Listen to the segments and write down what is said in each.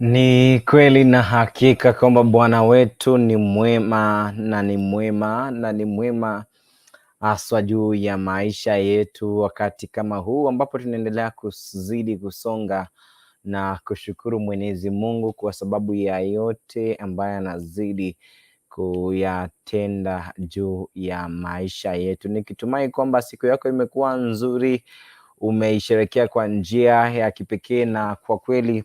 Ni kweli na hakika kwamba Bwana wetu ni mwema na ni mwema na ni mwema haswa juu ya maisha yetu wakati kama huu ambapo tunaendelea kuzidi kusonga na kushukuru Mwenyezi Mungu kwa sababu ya yote ambayo anazidi kuyatenda juu ya maisha yetu, nikitumai kwamba siku yako imekuwa nzuri, umeisherehekea kwa njia ya kipekee na kwa kweli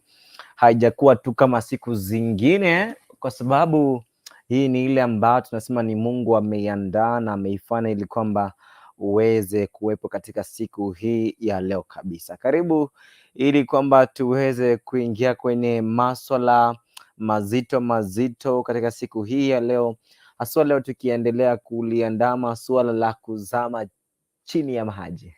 haijakuwa tu kama siku zingine, kwa sababu hii ni ile ambayo tunasema ni Mungu ameiandaa na ameifanya ili kwamba uweze kuwepo katika siku hii ya leo kabisa. Karibu ili kwamba tuweze kuingia kwenye maswala mazito mazito katika siku hii ya leo, haswa leo tukiendelea kuliandama suala la kuzama chini ya maji.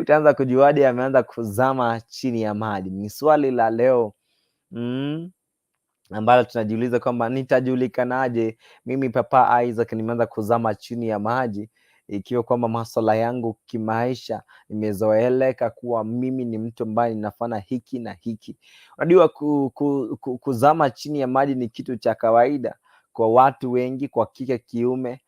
Utaanza kujuaje ameanza kuzama chini ya maji? Ni swali la leo ambalo tunajiuliza kwamba nitajulikanaje mimi Papa Isaac nimeanza kuzama chini ya maji, ikiwa kwamba maswala yangu kimaisha imezoeleka kuwa mimi ni mtu ambaye ninafanya hiki na hiki. Unajua kuzama chini ya maji ni kitu cha kawaida kwa watu wengi, kwa kike kiume.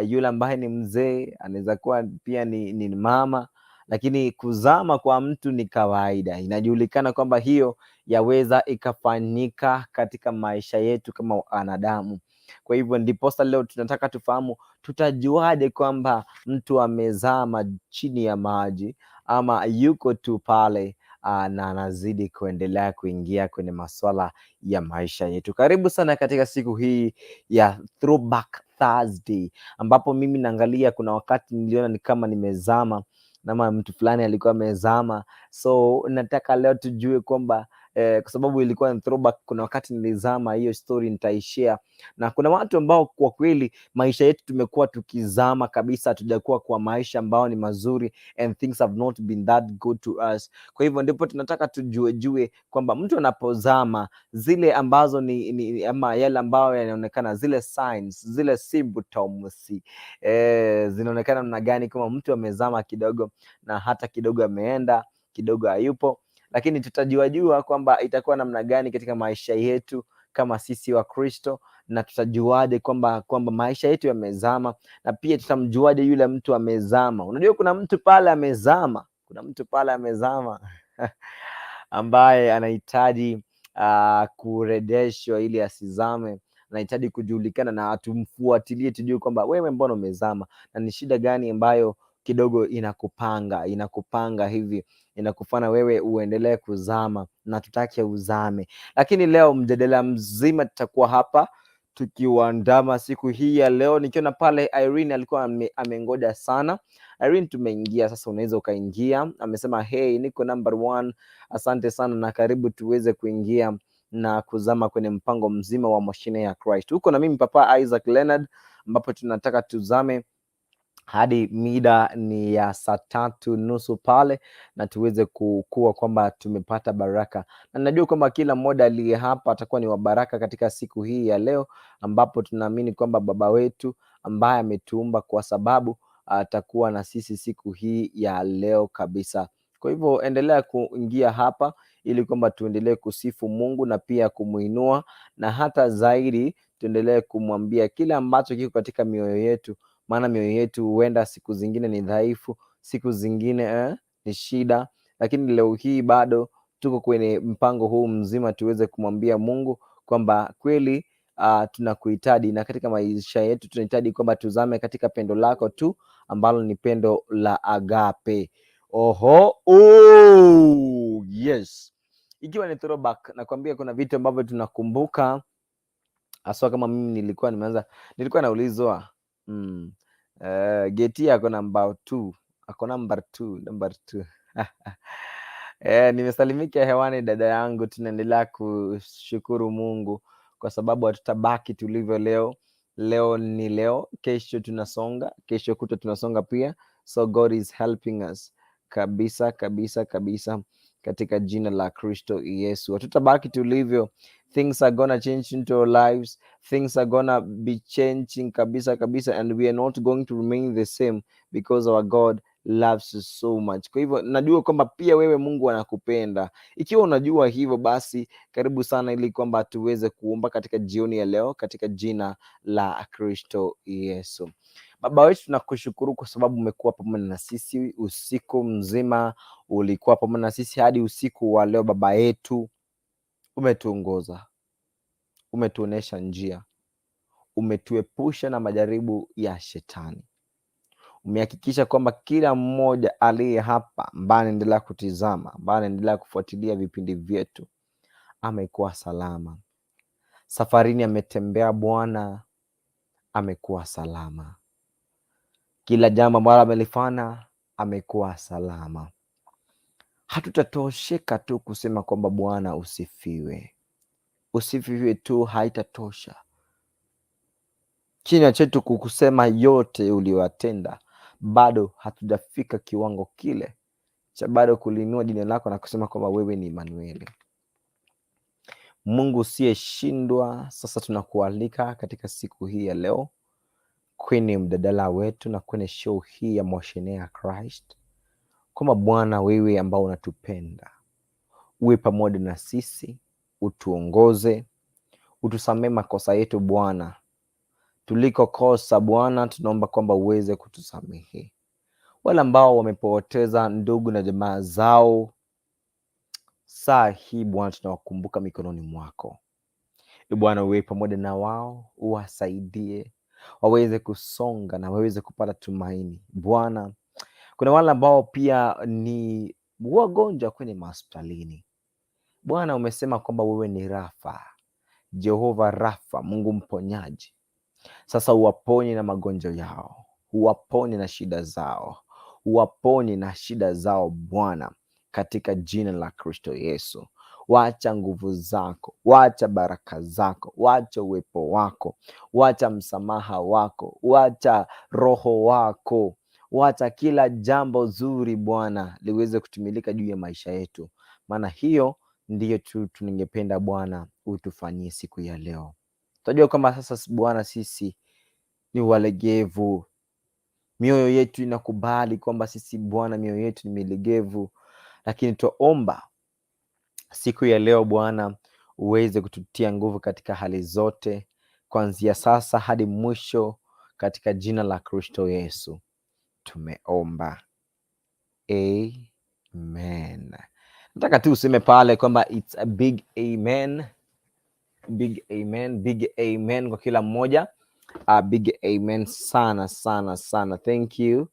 Yule ambaye ni mzee anaweza kuwa pia ni mama, lakini kuzama kwa mtu ni kawaida. Inajulikana kwamba hiyo yaweza ikafanyika katika maisha yetu kama wanadamu. Kwa hivyo ndiposa leo tunataka tufahamu, tutajuaje kwamba mtu amezama chini ya maji ama yuko tu pale na anazidi kuendelea kuingia kwenye maswala ya maisha yetu. Karibu sana katika siku hii ya Throwback Thursday, ambapo mimi naangalia, kuna wakati niliona ni kama nimezama nama mtu fulani alikuwa amezama, so nataka leo tujue kwamba kwa sababu ilikuwa ni throwback, kuna wakati nilizama, hiyo story nitaishare. Na kuna watu ambao kwa kweli maisha yetu tumekuwa tukizama kabisa, hatujakuwa kwa maisha ambao ni mazuri and things have not been that good to us. Kwa hivyo ndipo tunataka tujue jue kwamba mtu anapozama zile ambazo ni ama yale ambayo yanaonekana, zile signs, zile symptoms zinaonekana namna gani kama mtu amezama kidogo na hata kidogo ameenda kidogo hayupo, lakini tutajuajua kwamba itakuwa namna gani katika maisha yetu kama sisi wa Kristo, na tutajuaje kwamba maisha yetu yamezama, na pia tutamjuaje yule mtu amezama. Unajua kuna mtu pale amezama, kuna mtu pale amezama ambaye anahitaji kurejeshwa ili asizame, anahitaji kujulikana na tumfuatilie, tujue kwamba wewe, mbona umezama na ni shida gani ambayo kidogo inakupanga hivi inakufanya wewe uendelee kuzama na tutake uzame. Lakini leo mjadala mzima tutakuwa hapa tukiuandama siku hii ya leo, nikiona pale Irene alikuwa amengoja sana. Irene, tumeingia sasa, unaweza ukaingia. Amesema hey, niko number one. Asante sana na karibu tuweze kuingia na kuzama kwenye mpango mzima wa mashine ya Christ. Huko na mimi Papa Isaac Leonard, ambapo tunataka tuzame hadi mida ni ya saa 3:30 pale, na tuweze kukua kwamba tumepata baraka, na najua kwamba kila mmoja aliye hapa atakuwa ni wa baraka katika siku hii ya leo, ambapo tunaamini kwamba Baba wetu ambaye ametuumba kwa sababu atakuwa na sisi siku hii ya leo kabisa. Kwa hivyo endelea kuingia hapa ili kwamba tuendelee kusifu Mungu na pia kumuinua, na hata zaidi tuendelee kumwambia kile ambacho kiko katika mioyo yetu, maana mioyo yetu huenda siku zingine ni dhaifu, siku zingine ni shida, lakini leo hii bado tuko kwenye mpango huu mzima tuweze kumwambia Mungu kwamba kweli tunakuhitaji na katika maisha yetu tunahitaji kwamba tuzame katika pendo lako tu ambalo ni pendo la agape. Oho, oh, yes. Ikiwa ni throwback, nakwambia kuna vitu ambavyo tunakumbuka haswa kama mimi nilikuwa nimeanza, nilikuwa naulizwa Geti ako number two, ako number two, number two. Nimesalimika hewani dada yangu, tunaendelea kushukuru Mungu kwa sababu hatutabaki tulivyo leo. Leo ni leo, kesho tunasonga, kesho kutwa tunasonga pia. So God is helping us kabisa kabisa kabisa katika jina la Kristo Yesu. Hatutabaki tulivyo. Things are gonna change into our lives. Things are gonna be changing kabisa kabisa and we are not going to remain the same because our God loves you so much. Kwa hivyo najua kwamba pia wewe Mungu anakupenda. Ikiwa unajua hivyo, basi karibu sana ili kwamba tuweze kuomba katika jioni ya leo katika jina la Kristo Yesu. Baba wetu, tunakushukuru kwa sababu umekuwa pamoja na sisi usiku mzima, ulikuwa pamoja na sisi hadi usiku wa leo. Baba yetu, umetuongoza, umetuonyesha njia, umetuepusha na majaribu ya shetani, umehakikisha kwamba kila mmoja aliye hapa ambaye anaendelea kutizama, ambaye anaendelea kufuatilia vipindi vyetu amekuwa salama. Safarini ametembea Bwana, amekuwa salama. Kila jambo ambalo amelifanya amekuwa salama. Hatutatosheka tu kusema kwamba Bwana usifiwe, usifiwe tu haitatosha. Kinywa chetu kukusema yote uliyotenda, bado hatujafika kiwango kile cha bado kuliinua jina lako na kusema kwamba wewe ni Emanueli, Mungu usiyeshindwa. Sasa tunakualika katika siku hii ya leo kwenye mjadala wetu na kwenye show hii ya Motioneer Christ, kwamba Bwana wewe ambao unatupenda uwe pamoja na sisi, utuongoze, utusamee makosa yetu Bwana, tulikokosa Bwana, tunaomba kwamba uweze kutusamehe. Wale ambao wamepoteza ndugu na jamaa zao, saa hii Bwana tunawakumbuka mikononi mwako. E Bwana, uwe pamoja na wao, uwasaidie waweze kusonga na waweze kupata tumaini. Bwana, kuna wale ambao pia ni wagonjwa kwenye mahospitalini. Bwana, umesema kwamba wewe ni Rafa, Jehova Rafa, Mungu mponyaji. Sasa uwaponye na magonjwa yao, uwaponye na shida zao, uwaponye na shida zao Bwana, katika jina la Kristo Yesu. Wacha nguvu zako, wacha baraka zako, wacha uwepo wako, wacha msamaha wako, wacha roho wako, wacha kila jambo zuri Bwana liweze kutimilika juu ya maisha yetu, maana hiyo ndiyo tu tungependa Bwana utufanyie siku ya leo. Tunajua kwamba sasa Bwana sisi ni walegevu, mioyo yetu inakubali kwamba sisi Bwana mioyo yetu ni milegevu, lakini twaomba siku ya leo Bwana uweze kututia nguvu katika hali zote, kuanzia sasa hadi mwisho, katika jina la Kristo Yesu tumeomba, amen. Nataka tu useme pale kwamba it's a big amen, big amen, big amen kwa kila mmoja. Big amen sana sana sana. Thank you,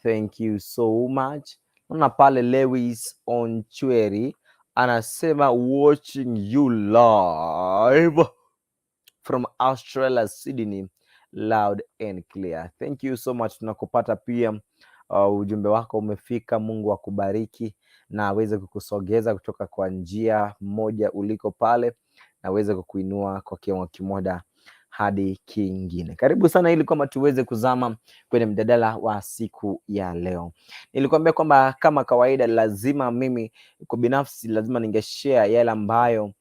thank you so much. Naona pale Lewis Onchweri anasema watching you live from Australia, Sydney, loud and clear. Thank you so much. Tunakupata pia, ujumbe wako umefika. Mungu akubariki na aweze kukusogeza kutoka kwa njia moja uliko pale na aweze kukuinua kwa kiwango kimoja hadi kingine. Karibu sana ili kwamba tuweze kuzama kwenye mjadala wa siku ya leo. Nilikwambia kwamba kama kawaida, lazima mimi kwa binafsi lazima ningeshare yale ambayo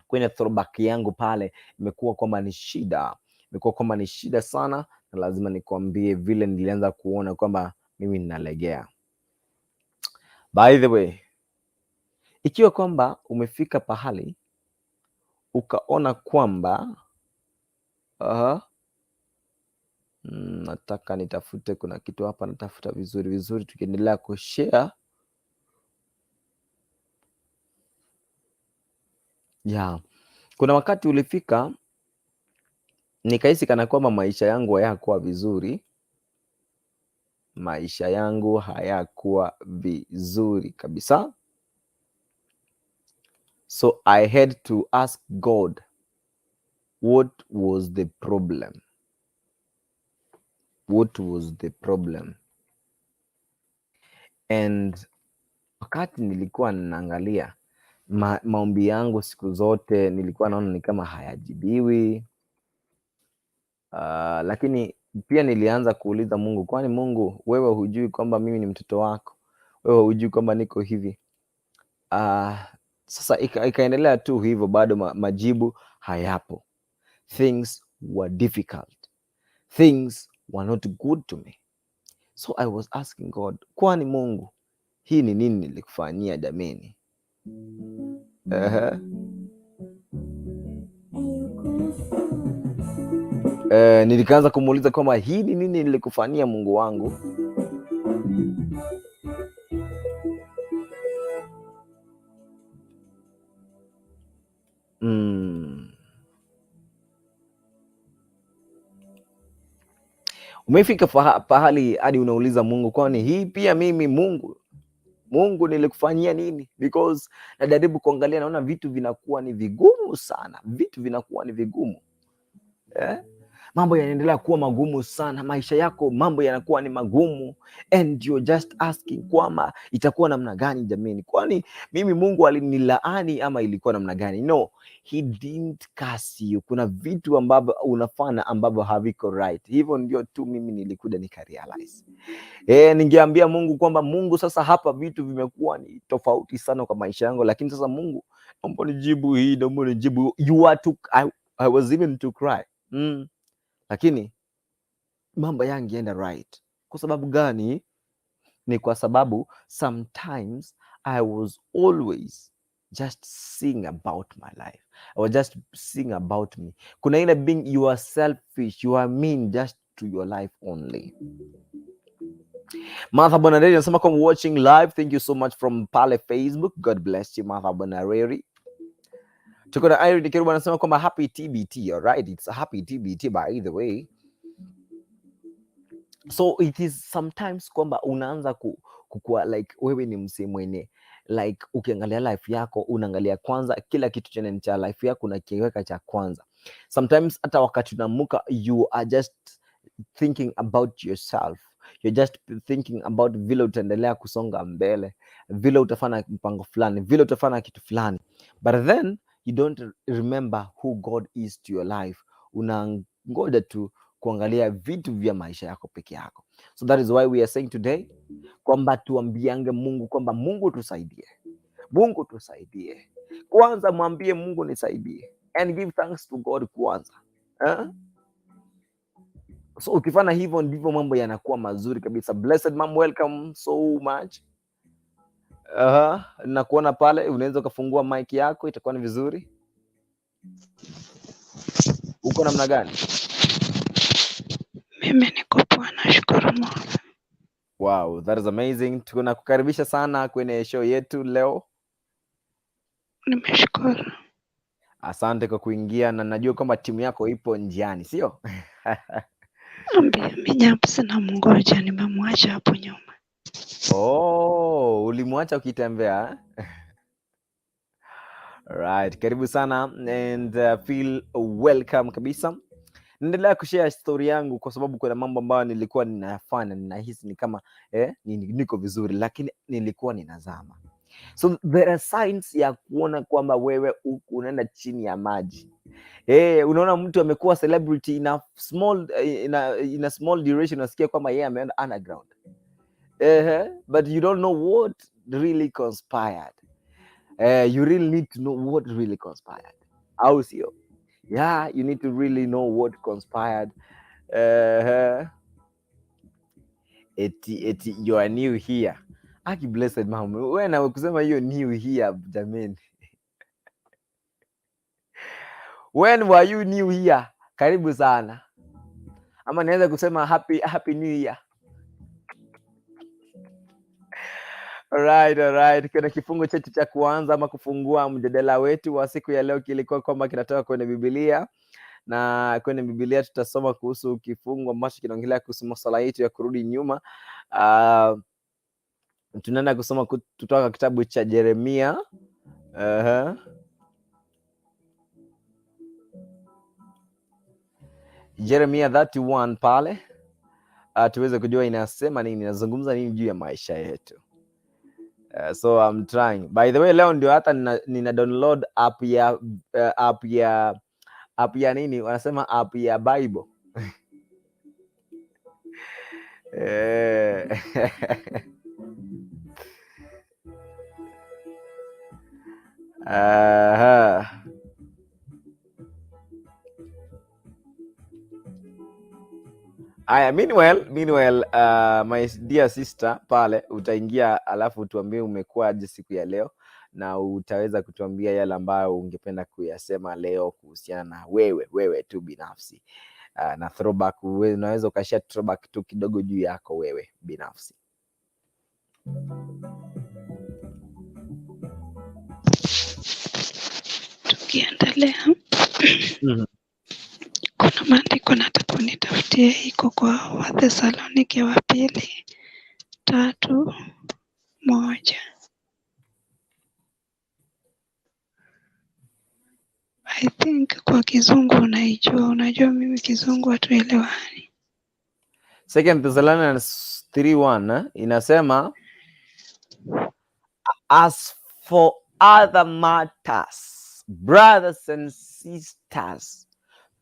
kwenye throwback yangu pale imekuwa kwamba ni shida, imekuwa kwamba ni shida sana, na lazima nikwambie vile nilianza kuona kwamba mimi ninalegea. By the way, ikiwa kwamba umefika pahali ukaona kwamba nataka nitafute, kuna kitu hapa natafuta vizuri vizuri, tukiendelea kushare. Yeah. Kuna wakati ulifika nikahisi kana kwamba maisha yangu hayakuwa vizuri, maisha yangu hayakuwa vizuri kabisa, so I had to ask God what was the problem, what was the problem. And wakati nilikuwa ninaangalia maombi yangu siku zote nilikuwa naona ni kama hayajibiwi. Lakini pia nilianza kuuliza Mungu, kwani Mungu wewe hujui kwamba mimi ni mtoto wako? Wewe hujui kwamba niko hivi? Sasa ikaendelea tu hivyo, bado majibu hayapo. Things were difficult. Things were not good to me. So I was asking God, kwani Mungu, hii ni nini nilikufanyia jameni? Nilikaanza kumuuliza kwamba hii ni nini nilikufanyia Mungu wangu? Umefika pahali hadi unauliza Mungu, kwani hii pia mimi Mungu nilikufanyia nini? Because najaribu kuangalia, naona vitu vinakuwa ni vigumu sana, vitu vinakuwa ni vigumu. Mambo yanaendelea kuwa magumu sana, maisha yako mambo yanakuwa ni magumu, and you're just asking kwamba itakuwa namna gani jameni? Kwani mimi Mungu alinilaani ama ilikuwa namna gani? No, he didn't curse you. Kuna vitu ambavyo unafanya ambavyo haviko right. Hivyo ndio tu mimi nilikuja nikarealize. Ningeambia Mungu kwamba Mungu, sasa hapa vitu vimekuwa ni tofauti sana kwa maisha yangu, lakini sasa Mungu, naomba nijibu hii, naomba nijibu. You are to, I was even to cry. Lakini mambo yangeenda right. Kwa sababu gani? Ni kwa sababu sometimes I was always just seeing about my life. I was just seeing about me. Kuna ile being you are selfish, you are mean just to your life only. Martha Bonareri anasema kwa watching live. Thank you so much from pale Facebook. God bless you, Martha Bonareri. Tuko na Irene Kiruba anasema kwamba happy TBT. All right, it's a happy TBT by the way. So it is sometimes kwamba unaanza kukua like wewe ni msee mwenye like ukiangalia life yako unaangalia kwanza kila kitu chenye ni cha life yako unakiweka cha kwanza. Sometimes hata wakati unaamka you are just thinking about yourself. You're just thinking about vile utaendelea kusonga mbele, vile utafanya mpango fulani, vile utafanya kitu fulani. But then you don't remember who God is to your life. Unangoja tu kuangalia vitu vya maisha yako peke yako. So that is why we are saying today kwamba tuambiange Mungu kwamba Mungu tusaidie, Mungu tusaidie. Kwanza mwambie Mungu nisaidie, and give thanks to God kwanza. So ukifanya hivyo ndivyo mambo yanakuwa mazuri kabisa. Blessed mom, welcome so much. Nakuona pale, unaweza ukafungua mic yako, itakuwa ni vizuri. Uko namna gani? Mimi niko poa, nashukuru Mola. Wow, that is amazing. Tunakukaribisha sana kwenye show yetu leo. Nimeshukuru. Asante kwa kuingia, na najua kwamba timu yako ipo njiani, sio? Ambia Minyapsi na mngoja, nimemwacha hapo nyuma. Oh, ulimwacha ukitembea? Right, karibu sana and feel welcome kabisa. Naendelea kushare story yangu kwa sababu kuna mambo ambayo nilikuwa ninayafanya ninahisi ni kama niko vizuri, lakini nilikuwa ninazama. So there are signs ya kuona kwamba wewe unaenda chini ya maji. Unaona mtu amekuwa celebrity in a small duration, unasikia kwamba yeye ameenda underground. But you don't know what really conspired. You really need to know what really conspired. Au sio? Yeah, you need to really know what conspired. Eti you are new here. Aki blessed mom. Wewe na kusema hiyo new here jameni. When were you new here? Karibu sana. Ama niweza kusema happy new year. Alright. Kuna kifungu chetu cha kuanza ama kufungua mjadala wetu wa siku ya leo kilikuwa kwamba kinatoka kwenye Biblia, na kwenye Biblia tutasoma kuhusu kifungu ambacho kinaongelea kuhusu masuala yetu ya kurudi nyuma. Tunaenda kusoma kutoka kitabu cha Yeremia. Yeremia 31 pale. Tuweze kujua inasema nini, inazungumza nini juu ya maisha yetu. So I'm trying. By the way, leo ndio hata nina download app ya nini? Wanasema app ya Bible. Aha. Aya, meanwhile, my dear sister pale utaingia, alafu tuambie umekuwaje siku ya leo, na utaweza kutuambia yale ambayo ungependa kuyasema leo kuhusiana na wewe tu binafsi. Na throwback, unaweza ukashare throwback tu kidogo juu yako wewe binafsi. Tukiendelea, kuna maandiko nataka unitafutie, iko kwa Wathesalonike wa pili 3:1. I think kwa kizungu unaijua, unajua mimi kizungu hatuelewani. Second Thessalonians 3:1 inasema, as for other matters, brothers and sisters,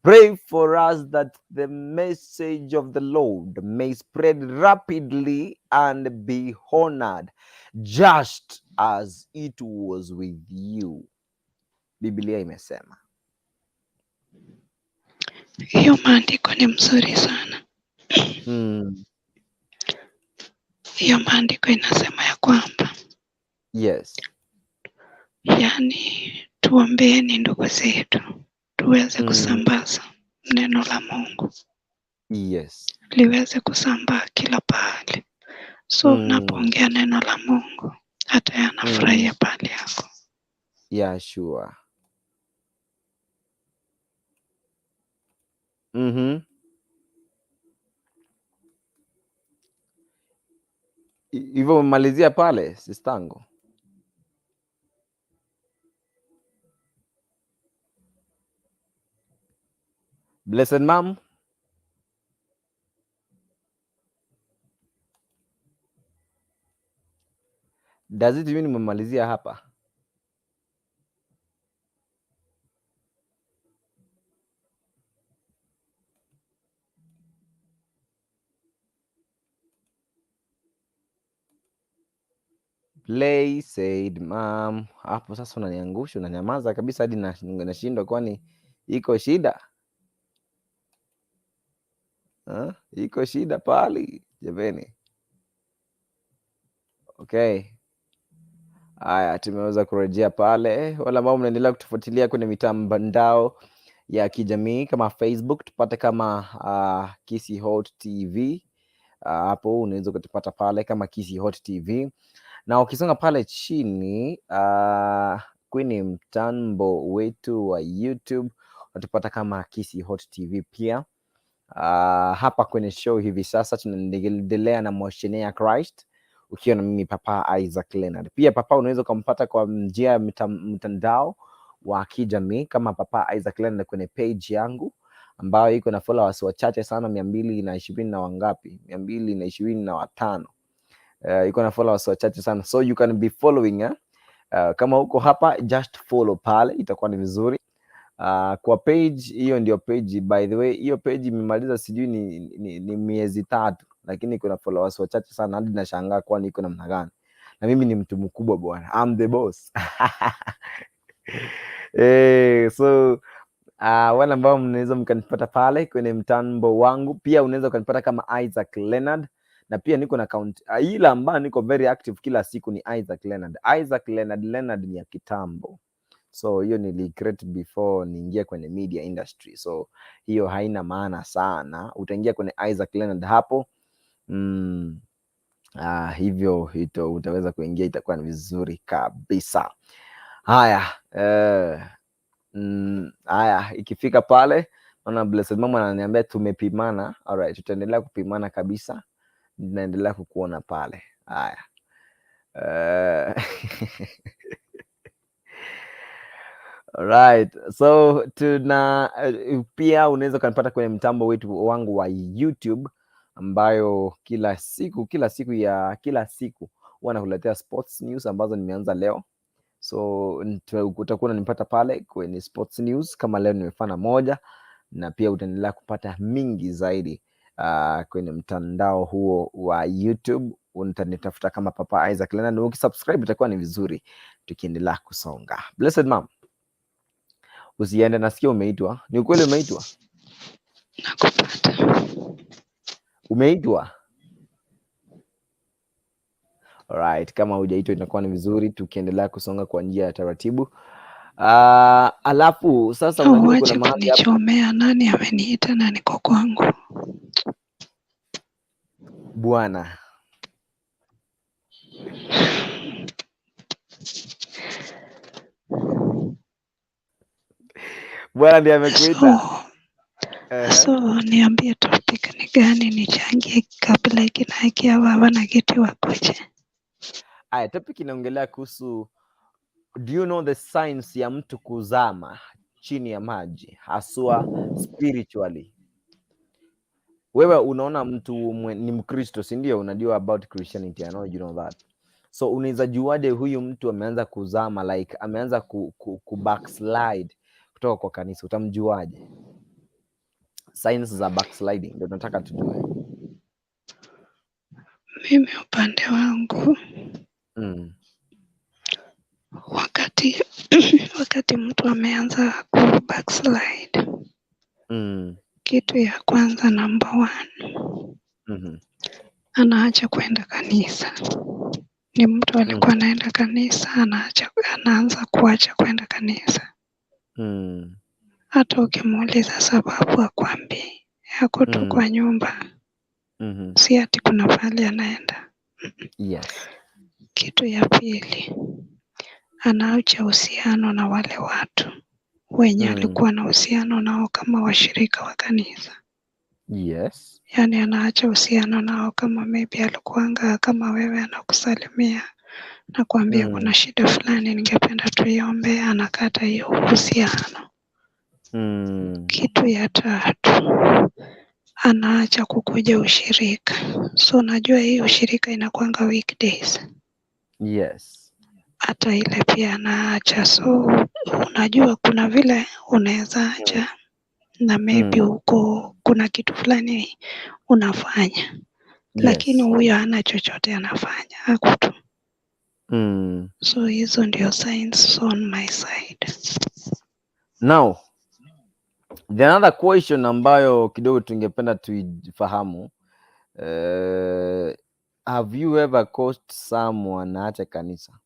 pray for us that the message of the Lord may spread rapidly and be honored, just as it was with you. Biblia imesema. Hiyo maandiko ni mzuri sana. Hiyo maandiko inasema ya kwamba yaani tuombeeni ndugu zetu tuweze kusambaza neno la Mungu. Liweze kusambaa kila pahali. So unapoongea neno la Mungu hata yeye anafurahia pahali yako. Yeah, sure. Hivyo umemalizia pale sistangu? Blessed mom. Does it mean umemalizia hapa? Play said mom. Hapo sasa unaniangusha, unanyamaza kabisa hadi nashindwa, kwani iko shida? Ha? Iko shida pali jameni. Okay. Haya, tumeweza kurejea pale. Wale ambao mnaendelea kutufuatilia kwenye mitandao ya kijamii kama Facebook, tupate kama Kisii Hot TV. Hapo unaweza kutupata pale kama Kisii Hot TV. Na ukisonga pale chini kwenye mtambo wetu wa YouTube utapata kama Kisii Hot TV pia. Hapa kwenye show hivi sasa tunaendelea na Motioneer Christ ukiwa na mimi Papa Isaac Leonard. Pia Papa unaweza ukampata kwa njia ya mtandao wa kijamii kama Papa Isaac Leonard kwenye page yangu ambayo iko na followers wachache sana, mia mbili na ishirini na wangapi? Mia mbili na ishirini na watano. Iko na followers wachache sana, so you can be following? Kama uko hapa just follow pale, itakuwa ni vizuri. Kwa page hiyo, ndio page, by the way, hiyo page imemaliza sijui ni miezi 3, lakini kuna followers wachache sana hadi nashangaa kwani iko namna gani. Na mimi ni mtu mkubwa bwana, I'm the boss. So wale ambao mnaweza mkanipata pale kwenye mtambo wangu, pia unaweza ukanipata kama Isaac Leonard, na pia niko na account, ile ambayo niko very active kila siku ni Isaac Leonard. Isaac Leonard, Leonard ni ya kitambo. So hiyo nili create before niingie kwenye media industry. So hiyo haina maana sana. Utaingia kwenye Isaac Leonard hapo. Hivyo hito utaweza kuingia, itakuwa ni vizuri kabisa. Haya, ikifika pale naona Blessed Mama ananiambia tumepimana. All right, tutaendelea kupimana kabisa. Naendelea kukuona pale. Haya. Alright. So tuna pia unaweza ukanipata kwenye mtambo wetu wangu wa YouTube ambayo kila siku huwa nakuletea sports news ambazo nimeanza leo. So utakuwa unanipata pale kwenye sports news kama leo nimefanya moja, na pia utaendelea kupata mingi zaidi kwenye mtandao huo wa YouTube. Utanitafuta kama Papa Isaac Leonard. Ukisubscribe itakuwa ni vizuri tukiendelea kusonga. Blessed mom, usiende, nasikia umeitwa. Ni ukweli umeitwa? Nakupata. Umeitwa? Alright, kama hujaitwa itakuwa ni vizuri tukiendelea kusonga kwa njia ya taratibu. Alafu sasa unajua kuna Uwache mahali hapa kunichomea. Nani ameniita na niko kwangu? Bwana. Bwana ndiye amekuita. So, Ehe. so niambie topic ni gani nichangie kabla kina haki hawa hawana kitu wakuje. Aya, topic inaongelea kuhusu, do you know the signs ya mtu kuzama chini ya maji haswa spiritually? Wewe unaona mtu ni Mkristo, si ndio? Unajua about Christianity, I know you know that. So unaweza juaje huyu mtu ameanza kuzama, like ameanza ku backslide kutoka kwa kanisa? Utamjuaje? Signs za backsliding ndio tunataka tujue. Mimi upande wangu wakati mtu ameanza ku backslide, kitu ya kwanza, number one, anaacha kwenda kanisa. Ni mtu alikuwa anaenda kanisa, anaacha, anaanza kuacha kwenda kanisa. Hata ukimuuliza sababu hakwambii, ako tu kwa nyumba, si ati kuna pahali anaenda. Kitu ya pili, anaacha uhusiano na wale watu wenye alikuwa na uhusiano nao kama washirika wa kanisa. Yaani anaacha uhusiano nao, kama maybe alikuanga kama wewe anakusalimia na kuambia kuna shida fulani ningependa tuiombe, anakata hiyo uhusiano. Kitu ya tatu, anaacha kukuja ushirika. So najua hii ushirika inakuanga weekdays. Hata ile pia anaacha. So unajua kuna vile unaweza acha na maybe uko kuna kitu fulani unafanya, lakini huyo hana chochote anafanya, ako tu. So hizo ndio signs on my side. Now, the another question ambayo kidogo tungependa tuifahamu, have you ever caused someone aache kanisa?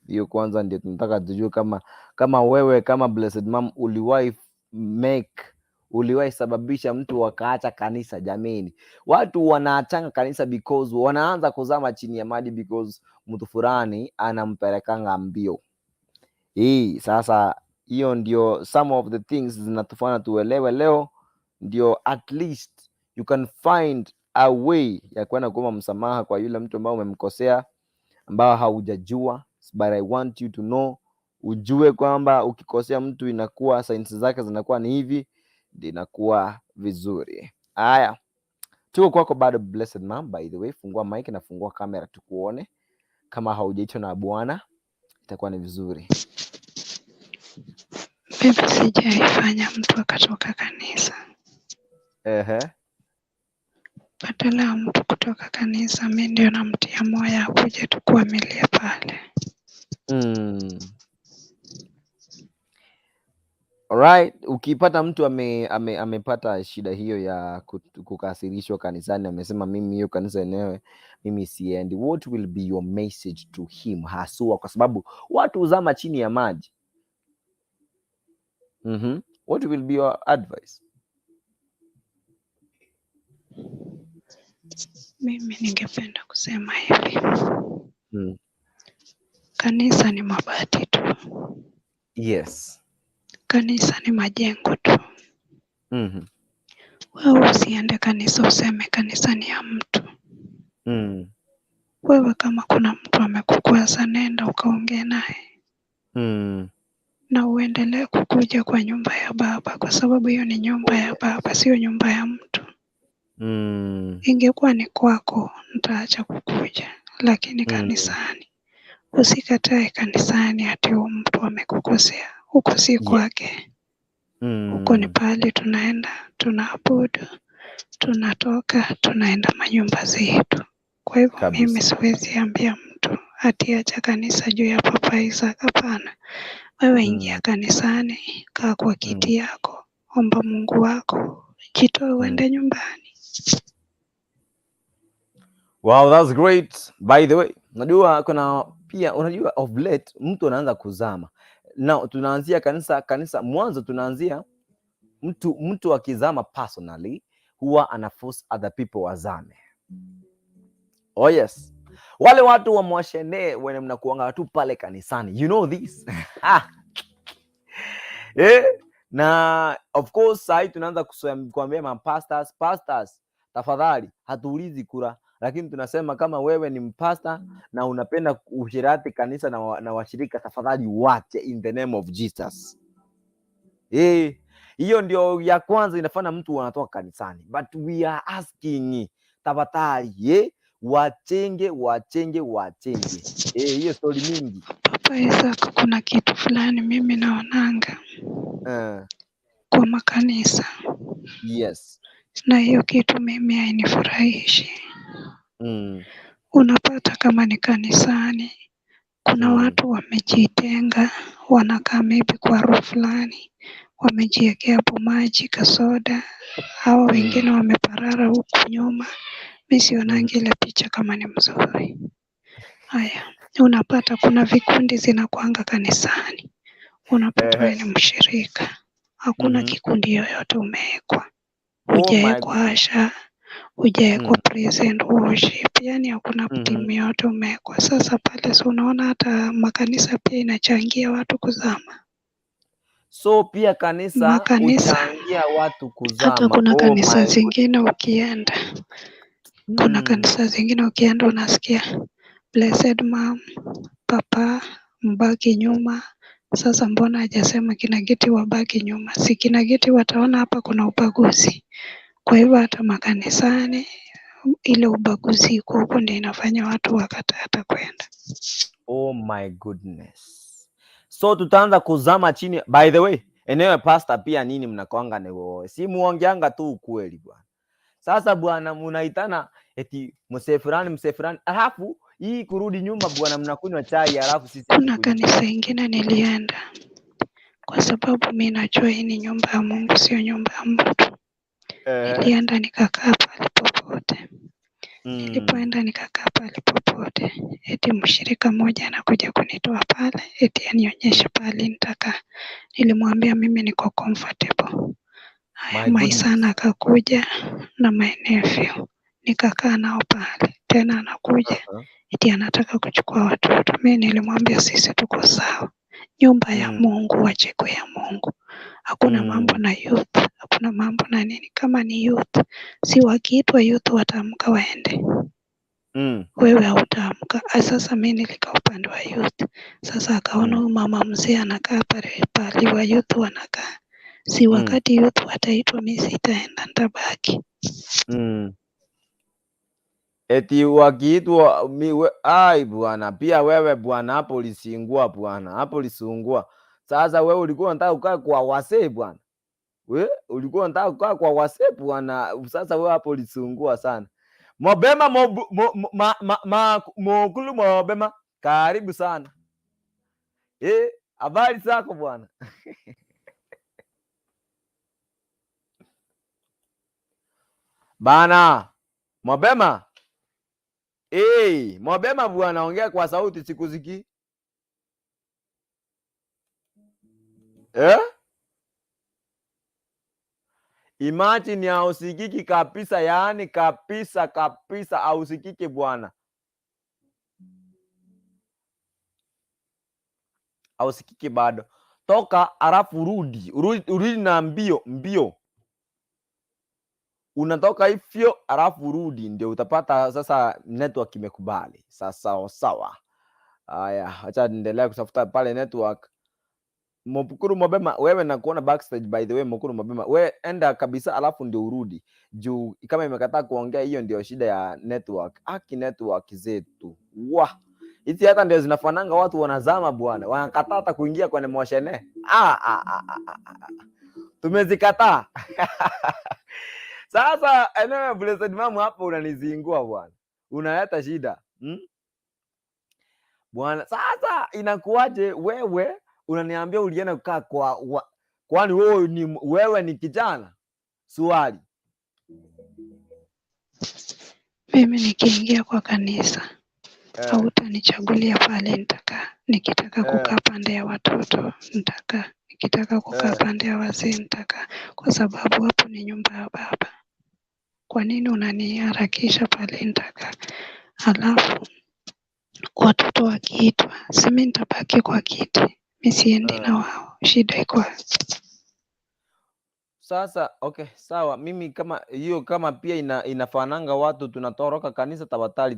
Hiyo kwanza ndio tunataka tujue kama wewe kama Blessed Mom uliwahi sababisha mtu akaacha kanisa. Jameni, watu wanaachanga kanisa because wanaanza kuzama chini ya maji because mtu fulani anampelekanga mbio. Hii sasa, hiyo ndio some of the things zinatufanya tuelewe leo, ndio at least you can find a way ya kwenda kuomba msamaha kwa yule mtu ambao umemkosea, ambao haujajua, but I want you to know, ujue kwamba ukikosea mtu inakuwa signs zake zinakuwa ni hivi, ndio inakuwa vizuri. Haya, tuko kwako bado Blessed Mom. By the way, fungua mic na fungua kamera tukuone. Kama haujaitwa na Bwana itakuwa ni vizuri. Mimi sijaifanya mtu akatoka kanisa. Badala ya mtu kutoka kanisa, mi ndio namtia moyo akuje tukuamilie pale. Alright, ukipata mtu amepata shida hiyo ya kukasirishwa kanisani, amesema mimi hiyo kanisa yenyewe mimi siendi, what will be your message to him haswa, kwa sababu watu huzama chini ya maji? What will be your advice? Mimi ningependa kusema hivi. Kanisa ni mabati tu. Kanisa ni majengo tu. Wewe usiende kanisa useme kanisa ni ya mtu. Wewe kama kuna mtu amekukwaza, nenda ukaongee naye. Na uendelee kukuja kwa nyumba ya Baba, kwa sababu hiyo ni nyumba ya Baba, sio nyumba ya mtu. Ingekuwa ni kwako, nitaacha kukuja, lakini kanisani usikatae kanisani ati huyu mtu amekukosea. Huko si kwake. Huko ni pahali tunaenda, tunaabudu, tunatoka, tunaenda manyumba zetu. Kwa hivyo mimi siwezi ambia mtu ati acha kanisa juu ya Papa Isaac. Hapana. Wewe ingia kanisani, kaa kwa kiti yako, omba Mungu wako, jitoe uende nyumbani. Wow, that's great. By the way, unajua kuna pia, unajua of late mtu anaanza kuzama. Now tunaanzia kanisa mwanzo tunaanzia mtu akizama personally huwa ana force other people wazame. Oh yes. Wale watu wa mwashene wenye mnakuanga tu pale kanisani. You know this. Na of course sahi tunaanza kuambia ma pastors, pastors tafadhali hatuulizi kura, lakini tunasema kama wewe ni mpasta na unapenda ushirati kanisa na washirika, tafadhali wache in the name of Jesus. Hiyo ndio ya kwanza inafanya mtu anatoka kanisani, but we are asking tafadhali, wachenge wachenge wachenge. Hiyo story mingi. Papa Isaac, kuna kitu fulani mimi naonanga kwa makanisa. Yes. Na hiyo kitu mimi hainifurahishi. Unapata kama ni kanisani, kuna watu wamejitenga, wanakaa maybe kwa room fulani, wamejiwekea hapo maji, kasoda, hao wengine wameparara huku nyuma. Mi sionangi ile picha kama ni mzuri. Haya, unapata kuna vikundi zinakuanga kanisani. Unapata wewe ni mshirika, hakuna kikundi yoyote umewekwa. Oh my Hujaekwa usher, hujaekwa praise and worship, yani hakuna timu yoyote umewekwa. Sasa pale si unaona hata makanisa pia inachangia watu kuzama. So pia kanisa Makanisa huchangia watu hata kuzama. kuna Oh kanisa my zingine ukienda, kuna kanisa zingine ukienda unasikia blessed mom, papa mbaki nyuma. Sasa mbona hajasema kina Giti wabaki nyuma? Si kina Giti wataona hapa kuna ubaguzi. Kwa hivyo hata makanisani ile ubaguzi iko huko ndio inafanya watu wakataa hata kwenda. Oh my goodness. So tutaanza kuzama chini. By the way, eneo pastor pia nini mnakwanga ni wewe. Si muongeanga tu ukweli bwana. Sasa bwana munaitana eti msee fulani msee fulani. Alafu hii kurudi nyuma bwana mnakunywa chai alafu sisi Kuna hatukunywi kanisa chai. ingine nilienda kwa sababu mi najua hii ni nyumba ya Mungu, sio nyumba ya mtu. Nilienda nikakaa pale popote. Nilipoenda nikakaa pale popote, eti mshirika mmoja anakuja kunitoa pale, eti anionyeshe pale nitakaa. Nilimwambia mimi niko comfortable. Haya, My my son goodness. akakuja na my nephew, nikakaa nao pale. Tena anakuja eti anataka kuchukua watoto. Mimi nilimwambia sisi tuko sawa, nyumba ya Mungu, wacheko ya Mungu. Hakuna mambo na youth, hakuna mambo na nini. Kama ni youth, si wakiitwa youth wataamka waende, wewe hautaamka. Sasa mimi nilikaa upande wa youth. Sasa akaona huyu mama mzee anakaa pale pale wa youth wanakaa, si wakati youth wataitwa, mimi sitaenda, nitabaki. Eti wakiitwa ai bwana, pia wewe bwana, hapo ulisingua bwana, hapo ulisungua. Sasa wewe ulikuwa unataka kukaa kwa wasee bwana, we ulikuwa unataka kukaa kwa wasee bwana. Sasa wewe hapo ulisungua sana. Mobema mobu, mo, mo, ma, ma, ma, mokulu mobema, karibu sana. Habari zako bwana? Bana, Mobema. Mobema bwana, ongea kwa sauti sikuziki. Imagine hausikiki kabisa, yaani kabisa kabisa hausikiki bwana. Hausikiki bado. Toka alafu urudi. Urudi na mbio, mbio. Unatoka hivyo alafu urudi ndio utapata sasa network imekubali. Sasa sawa. Haya, acha niendelee kutafuta pale network. Mokuru Mobema, wewe nakuona backstage by the way. Mokuru Mobema, wewe enda kabisa alafu ndio urudi. Juu kama imekataa kuongea, hiyo ndio shida ya network. Aki network zetu. Wah. Hizi hata ndio zinafananga watu wanazama bwana. Wanakataa hata kuingia kwenye mwashene. Tumezikataa. Sasa eneo Blessed Mama hapo unanizingua bwana. Unaleta shida. Bwana, sasa inakuwaje wewe unaniambia ulienda kukaa kwa kwani wewe ni kijana? Swali. Mimi nikiingia kwa kanisa hautanichagulia pale nitakaa. Nikitaka kukaa pande ya watoto nitakaa, nikitaka kukaa pande ya wazee nitakaa, kwa sababu hapo ni nyumba ya Baba. Kwa nini unaniharakisha pale nitakaa? Alafu watoto wakiitwa, si mimi nitabaki kwa kiti, mi siendi na wao. Shida iko wapi? Sasa okay, sawa. Mimi kama hiyo kama pia inafananga watu tunatoroka kanisa, tafadhali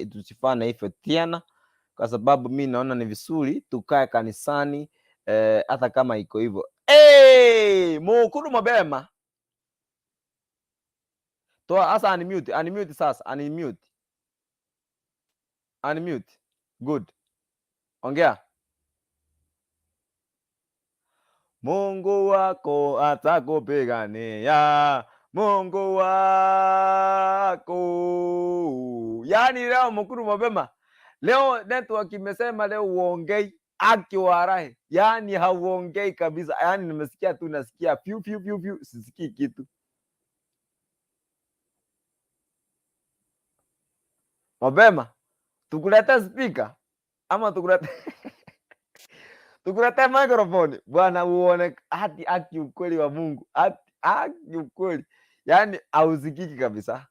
tusifane hivyo tena, kwa sababu mi naona ni vizuri tukae kanisani hata kama iko hivyo. Hey, mukuru mabema toa sasa, unmute, unmute sasa, unmute, unmute. Good, ongea. Mungu wako atakupigania, Mungu wako. Yaani leo mkuru mapema, leo network imesema leo uongei aki warahi, yaani hauongei kabisa, yaani nimesikia tu, nasikia piu piu piu piu, sisikii kitu. Mapema tukulete speaker ama tukulete microphone bwana, uone hati haki ukweli wa Mungu, hati haki ukweli, yaani hausikiki kabisa.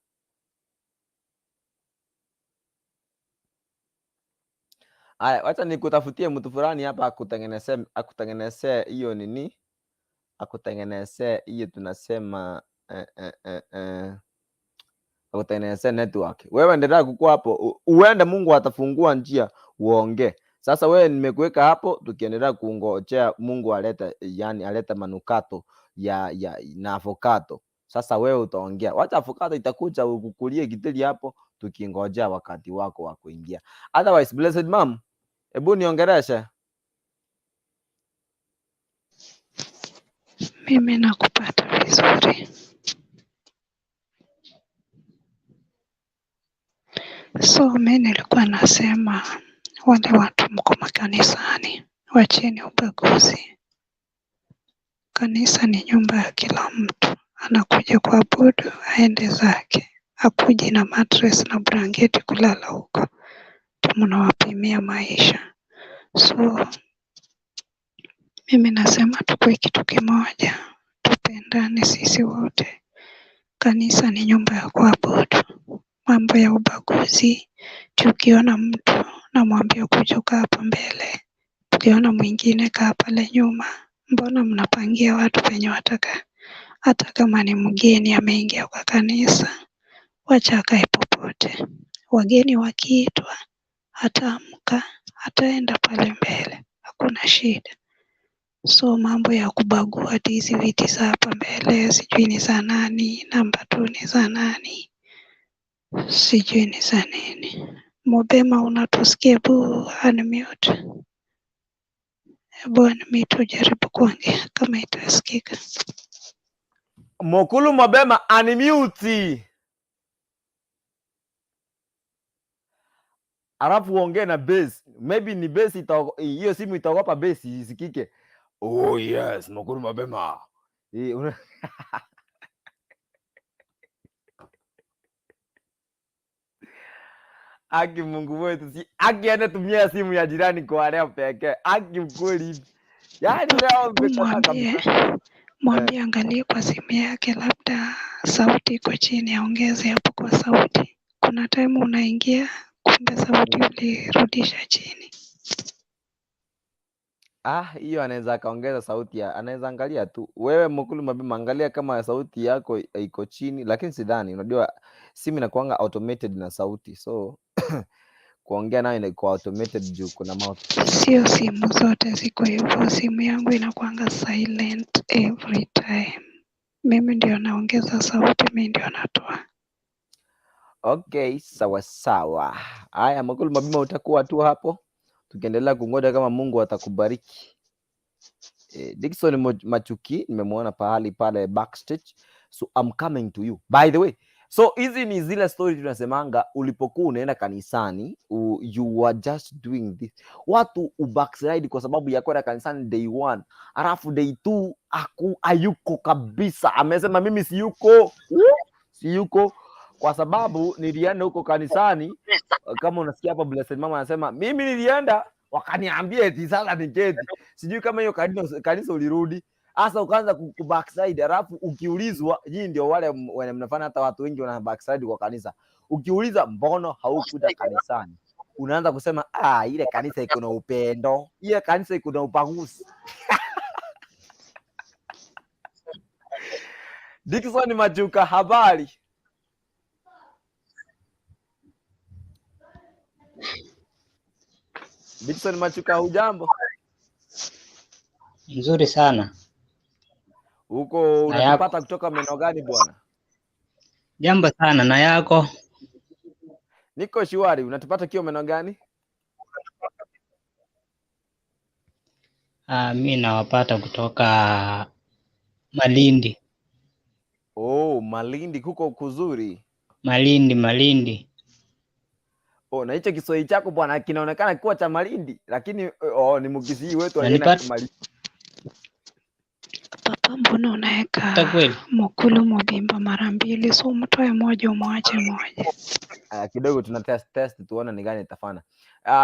Aya, wacha nikutafutie mtu fulani hapa akutengenezee hiyo nini, akutengenezee hiyo tunasema akutengenezee network. Wewe endelea kukua hapo, uende Mungu atafungua njia uongee. Sasa wewe nimekuweka hapo, tukiendelea kungojea Mungu alete, yani alete manukato ya na avocado. Sasa wewe utaongea, wacha avocado itakuja ukukulie kiteli hapo, tukingojea wakati wako wa kuingia. Otherwise, blessed mom, hebu niongereshe. Mimi nakupata vizuri. So mi nilikuwa nasema wale watu mko makanisani, wacheni ubaguzi. Kanisa ni nyumba ya kila mtu, anakuja kuabudu aende zake, akuji na mattress na blanketi kulala huko, mnawapimia maisha. So mimi nasema tukue kitu kimoja, tupendane sisi wote. Kanisa ni nyumba ya kuabudu. Mambo ya ubaguzi, tukiona mtu namwambia kuja kaa hapa mbele, tukiona mwingine kaa pale nyuma. Mbona mnapangia watu penye wataka? Hata kama ni mgeni ameingia kwa kanisa, wacha akae popote. Wageni wakiitwa, ataamka, ataenda pale mbele, hakuna shida. So mambo ya kubagua ati hizi viti za hapa mbele sijui ni za nani, namba tu ni za nani, sijui ni za nini. Mobema, unatusikia? Hebu unmute, hebu unmute ujaribu kuongea kama itasikika. Mokulu mabema unmute. Alafu uongee na bass. Maybe ni bass hiyo simu itaogopa bass isikike. Oh yes, Mokulu mabema. Aki Mungu wetu si aki anatumia simu ya jirani kwa leo pekee. Aki ukweli hivi. Yaani leo nimekataa kabisa. Mwambie angalie kwa simu yake, labda sauti iko chini, aongeze hapo kwa sauti. Kuna time unaingia kumbe sauti ulirudisha chini. Hiyo anaweza akaongeza sauti ya, anaweza angalia tu. Wewe Mokulu mabema angalia kama sauti yako iko chini, lakini sidhani. Unajua simu inakuanga automated na sauti. So kuongea nayo inakuwa automated juu kuna mouth. Sio simu zote ziko hivyo. Simu yangu inakuanga silent every time. Mimi ndio naongeza sauti, mimi ndio natoa. Okay, sawa sawa. Haya, Mokulu mabima utakuwa tu hapo tukiendelea kungoja kama Mungu atakubariki. Dickson Machuki nimemwona pahali pale backstage, so I'm coming to you. By the way, so hizi ni zile story tunasemanga ulipokuwa unaenda kanisani, you were just doing this. Watu ubackslide kwa sababu ya kwenda kanisani day 1, alafu day 2 hayuko kabisa. Amesema mimi siyuko. Siyuko. Kwa sababu nilienda huko kanisani, kama unasikia hapa Blessed Mama anasema mimi nilienda wakaniambia eti sasa niketi. Sijui kama hiyo kanisa ulirudi. Sasa ukaanza ku backslide, alafu ukiulizwa, nyinyi ndio wale wenye mnafanya hata watu wengi wana backslide kwa kanisa. Ukiuliza mbona haukuja kanisani, unaanza kusema ile kanisa iko na upendo, ile kanisa iko na ubaguzi. Dickson Machuka, habari? Dickson Machuka, hujambo? Nzuri sana. Huko unatupata kutoka meno gani bwana? Jambo sana, na yako? Niko shwari. Unatupata kio meno gani? Mi nawapata kutoka Malindi. Oh, Malindi kuko kuzuri. Malindi. Oh, na hicho Kiswahili chako bwana kinaonekana kuwa cha Malindi, lakini ni Mkisii wetu alienda Malindi. Papa, mbona unaweka Mukulu Mubimba mara mbili? So mtoe moja umwache moja. Kidogo tuna test tuone ni gani itafana.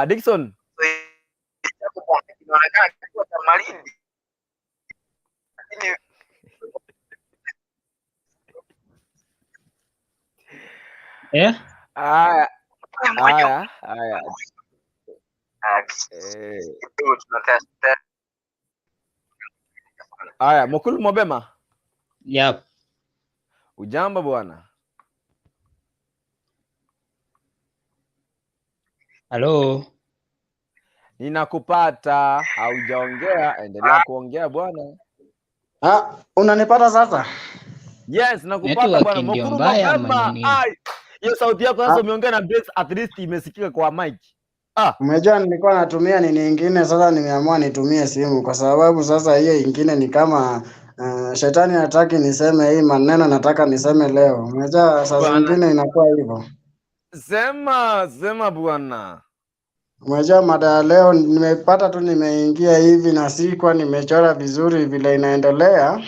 Dickson. Kinaonekana kuwa cha Malindi. Lakini Haya. Haya, Mukulu Mobema. Yep. Ujambo bwana? Halo. Ninakupata, haujaongea, endelea kuongea bwana. Unanipata sasa? Yes, nakupata bwana. Mukulu Mobema. Ai, hiyo sauti yako sasa umeongea na bass, at least imesikika kwa mic. Umejua nilikuwa natumia nini nyingine, sasa nimeamua nitumie simu kwa sababu sasa hiyo ingine ni kama shetani hataki niseme hii maneno nataka niseme leo. Umejua saa zingine inakuwa hivyo. Sema bwana. Umejua mada ya leo nimepata tu, nimeingia hivi na sikuwa nimechora vizuri vile inaendelea.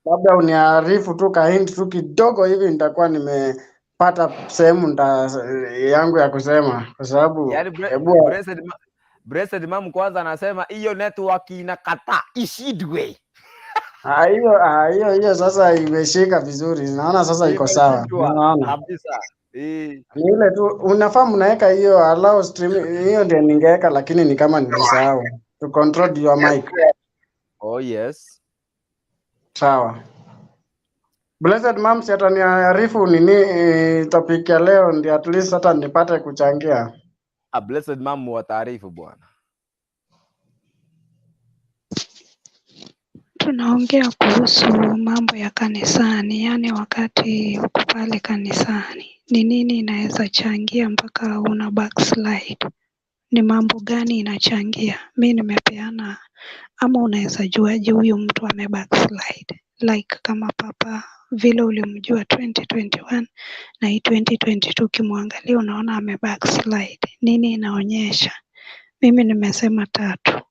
Labda uniarifu tu kahint tu kidogo hivi nitakuwa nimepata sehemu yangu ya kusema kwa sababu yani Blessed Mom kwanza anasema hiyo network inakataa ishidwe. Hiyo sasa imeshika vizuri. Naona sasa iko sawa. Naona kabisa. Ni ile tu unafaa mnaweka hiyo allow stream, hiyo ndio ningeweka lakini ni kama nilisahau. To control your mic. Oh yes. Sawa. Blessed Mom si ataniarifu nini topic ya leo ndio at least hata nipate kuchangia. Blessed Mom wa taarifu bwana. Tunaongea kuhusu mambo ya kanisani, yani wakati uko pale kanisani, ni nini inaweza changia mpaka una backslide? Ni mambo gani inachangia? Mi nimepeana, ama unaweza juaje huyu mtu ame backslide? Like kama papa vile ulimjua 2021 na hii 2022 ukimwangalia unaona ame backslide. Nini inaonyesha? Mimi nimesema tatu.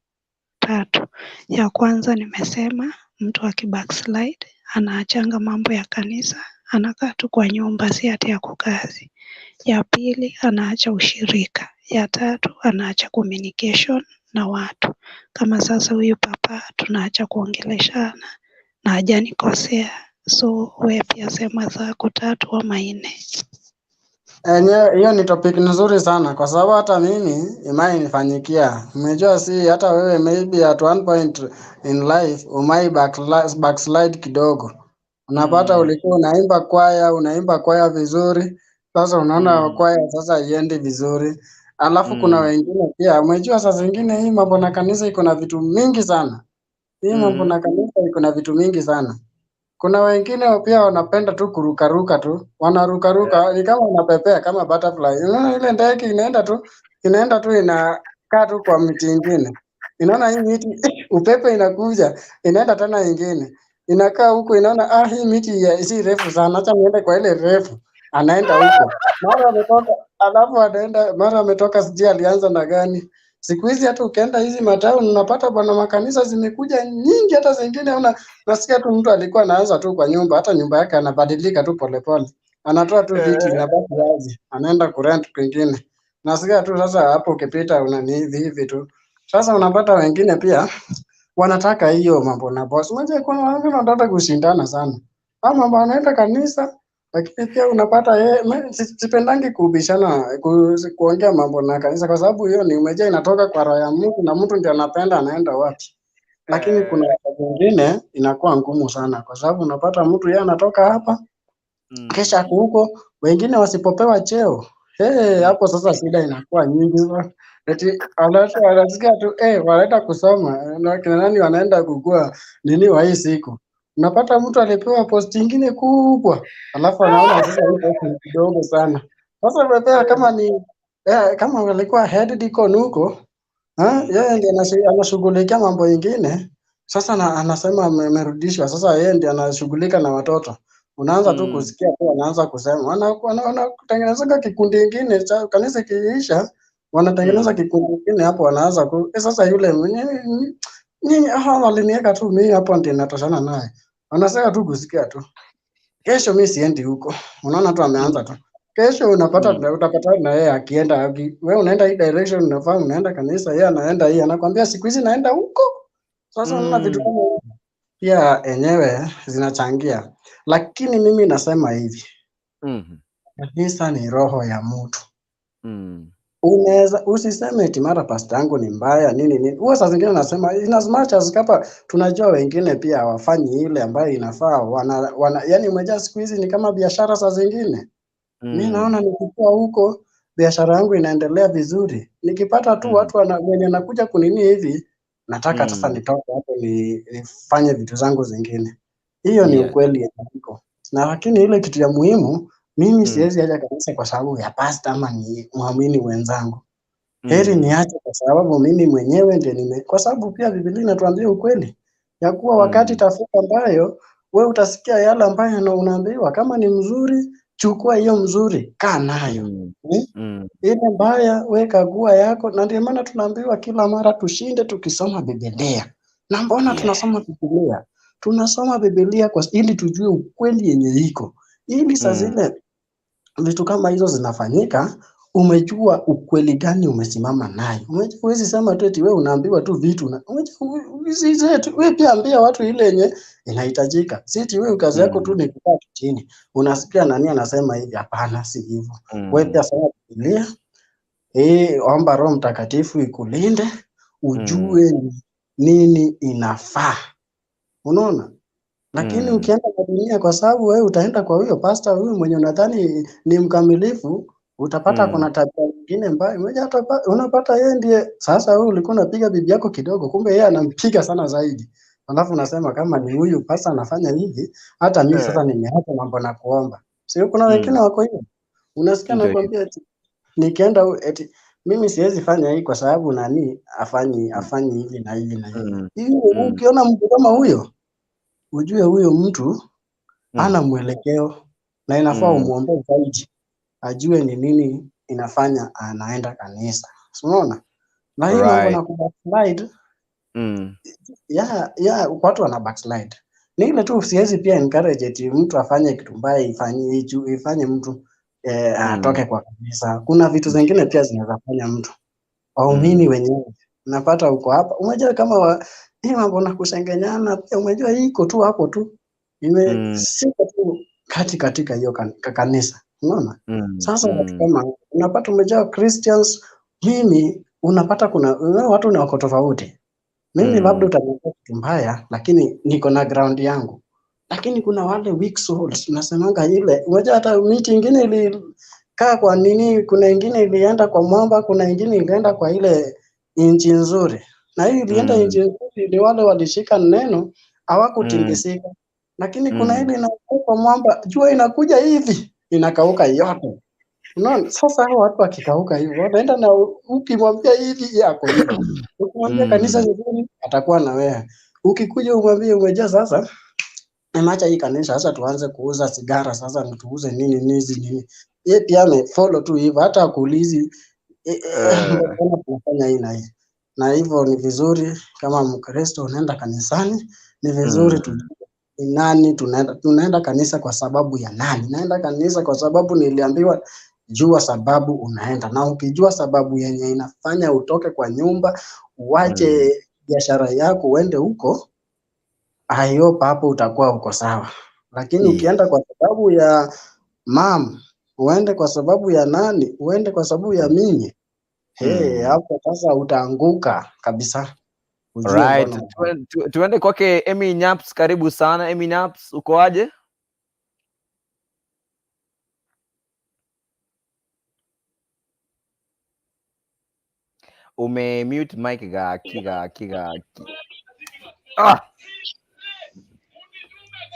Ya kwanza nimesema mtu akibackslide anaachanga mambo ya kanisa, anakaa tu kwa nyumba, si ati yako kazi. Ya pili anaacha ushirika. Ya tatu anaacha communication na watu. Kama sasa huyu papa tunaacha kuongeleshana na hajanikosea. So wewe pia sema zako 3 ama 4. Hiyo ni topic nzuri sana kwa sababu hata mimi imani nifanyikia. Umejua si hata wewe maybe at one point in life umai backslide kidogo. Unapata ulikuwa unaimba kwaya vizuri. Sasa unaona kwaya sasa haiendi vizuri. Alafu kuna wengine pia umejua saa zingine hii mambo na kanisa iko na vitu mingi sana. Hii mambo na kanisa iko na vitu mingi sana. Kuna wengine pia wanapenda tu kurukaruka tu, wanarukaruka ni kama wanapepea kama butterfly. Unaona ile ndege inaenda tu inakaa tu kwa miti ingine. Inaona hii miti upepe inakuja, inaenda tena ingine. Inakaa huko inaona hii miti si refu sana, acha niende kwa ile refu. Anaenda huko. Mara ametoka, alafu anaenda, mara ametoka sijui alianza na gani. Siku hizi hata ukienda hizi matauni unapata bwana makanisa zimekuja nyingi, hata zingine unasikia tu mtu alikuwa anaanza tu kwa nyumba, hata nyumba yake anabadilika tu polepole. Anatoa tu viti inabaki wazi, anaenda kurent kwingine. Nasikia tu sasa hapo ukipita unani hivi hivi tu. Sasa unapata wengine pia wanataka hiyo mambo na boss. Unajua kuna wengine wanataka kushindana sana. Ama mambo anaenda kanisa lakini pia unapata yeye, sipendangi kubishana kuongea mambo na kanisa kwa sababu hiyo ni umejaa inatoka kwa roho ya Mungu na mtu ndiye anapenda anaenda wapi. Lakini kuna wakati mwingine inakuwa ngumu sana kwa sababu unapata mtu yeye anatoka hapa kesha ako huko, wengine wasipopewa cheo hey, hapo sasa shida inakuwa nyingi sana. Eti wanasikia tu wanaenda kusoma na kina nani wanaenda kukua nini wa hii siku. Unapata mtu alipewa posti ingine kubwa, alafu anaona sasa hii posti ni kidogo sana. Sasa umepewa kama ni kama alikuwa head deacon huko, yeye ndiye anashughulikia mambo ingine. Sasa anasema amerudishwa, sasa yeye ndiye anashughulika na watoto. Unaanza tu kusikia tu wanaanza kusema wanatengeneza kikundi kingine cha kanisa ikiisha, wanatengeneza kikundi kingine hapo, wanaanza sasa yule nyinyi hawa waliniweka tu mimi hapo ndiye natoshana naye. Wanasema tu kusikia tu. Kesho mimi siendi huko. Unaona tu ameanza tu. Kesho unapata utapata na yeye akienda, wewe unaenda hii direction unafaa unaenda kanisa, yeye anaenda hii, anakuambia siku hizi naenda huko. Sasa unaona vitu kama hivyo pia enyewe zinachangia. Lakini mimi nasema hivi. Kanisa ni roho ya mtu. Unaweza usiseme eti mara pasta yangu ni mbaya nini nini. Huwa saa zingine nasema in as much as kapa tunajua wengine pia hawafanyi ile ambayo inafaa, wana yani umejaa siku hizi ni kama biashara saa zingine. Mimi naona nikikuwa huko biashara yangu inaendelea vizuri. Nikipata tu watu wenye nakuja kunini hivi, nataka sasa nitoke hapo nifanye vitu zangu zingine. Hiyo ni ukweli yenye iko. Na lakini ile kitu ya muhimu, mimi siwezi acha kanisa kwa sababu ya pastor ama ni muamini wenzangu. Heri niache kwa sababu mimi mwenyewe ndiye nime, kwa sababu pia Biblia inatuambia ukweli ya kuwa wakati itafika ambayo wewe utasikia yale ambayo unaambiwa, kama ni mzuri chukua hiyo mzuri, kaa nayo. Ile mbaya we kagua yako. Na ndio maana tunaambiwa kila mara tushinde tukisoma Biblia. Na mbona tunasoma Biblia? Tunasoma Biblia kwa ili tujue ukweli yenye iko. Ili saa zile vitu kama hizo zinafanyika, umejua ukweli gani umesimama nayo. Umejua huwezi sema tu eti wewe unaambiwa tu vitu na wewe pia ambia watu ile yenye inahitajika. Si eti wewe kazi yako tu ni kukaa chini. Unasikia nani anasema hivi? Hapana, si hivyo. Wewe pia soma Biblia. Omba Roho Mtakatifu ikulinde, ujue nini inafaa. Unaona? Lakini ukienda kwa dunia, kwa sababu wewe utaenda kwa huyo pastor huyo mwenye unadhani ni mkamilifu, utapata kuna tabia nyingine mbaya. Mmoja hata unapata yeye ndiye sasa wewe ulikuwa unapiga bibi yako kidogo, kumbe yeye anampiga sana zaidi. Alafu unasema kama ni huyu pastor anafanya hivi, hata mimi sasa nimeacha mambo na kuomba. Sio kuna wengine wako hivyo. Unasikia nakwambia eti nikienda eti mimi siwezi fanya hii kwa sababu nani afanyi hivi na hivi na hivi. Ukiona mtu kama huyo, ujue huyo mtu hana mwelekeo na inafaa umuombe zaidi ajue ni nini inafanya anaenda kanisa. Unaona? Na hii mambo na kubackslide, watu wana backslide. Ni ile tu siwezi pia encourage eti mtu afanye kitu mbaya ifanye mtu atoke kwa kanisa. Kuna vitu zingine pia zinaweza fanya mtu. Waumini wenyewe unapata uko hapa. Unajua kama hii mambo na kusengenyana pia umejua iko tu hapo tu. Siko tu katika hiyo kanisa. Unaona? Sasa watu kama unapata umejaa Christians, mimi unapata kuna watu ni wako tofauti. Mimi labda utaniambia kitu mbaya lakini niko na ground yangu. Lakini kuna wale weak souls nasemanga ile, unajua hata miti ingine ilikaa kwa nini, kuna ingine ilienda kwa mwamba, kuna ingine ilienda kwa ile inchi nzuri. Na hii ilienda inchi nzuri ni wale walishika neno hawakutingisika. Lakini kuna ile inakuwa kwa mwamba, jua inakuja hivi inakauka yote. Unaona? Sasa hao watu wakikauka hivyo wanaenda na ukimwambia hivi yako hivi. Ukimwambia kanisa nzuri atakuwa na wewe. Ukikuja umwambie umejaa sasa nimeacha hii kanisa sasa tuanze kuuza sigara sasa tuuze nini nini nini. Yeye pia amefollow tu hivyo hata akuulizi mbona tunafanya hii na hii. Na hivyo ni vizuri kama Mkristo unaenda kanisani, ni vizuri tujue Ni nani tunaenda? Tunaenda kanisa kwa sababu ya nani? Naenda kanisa kwa sababu niliambiwa. Jua sababu unaenda, na ukijua sababu yenye inafanya utoke kwa nyumba uache biashara yako uende huko, I hope hapo utakuwa uko sawa. Lakini ukienda kwa sababu ya mam, uende kwa sababu ya nani, uende kwa sababu ya mimi, hey, hapo sasa utaanguka kabisa. Ujue Right. mbona Tuende kwake Emi Nyaps, karibu sana Emi Nyaps, uko aje? Ume mute mic gaki gaki gaki. Ah,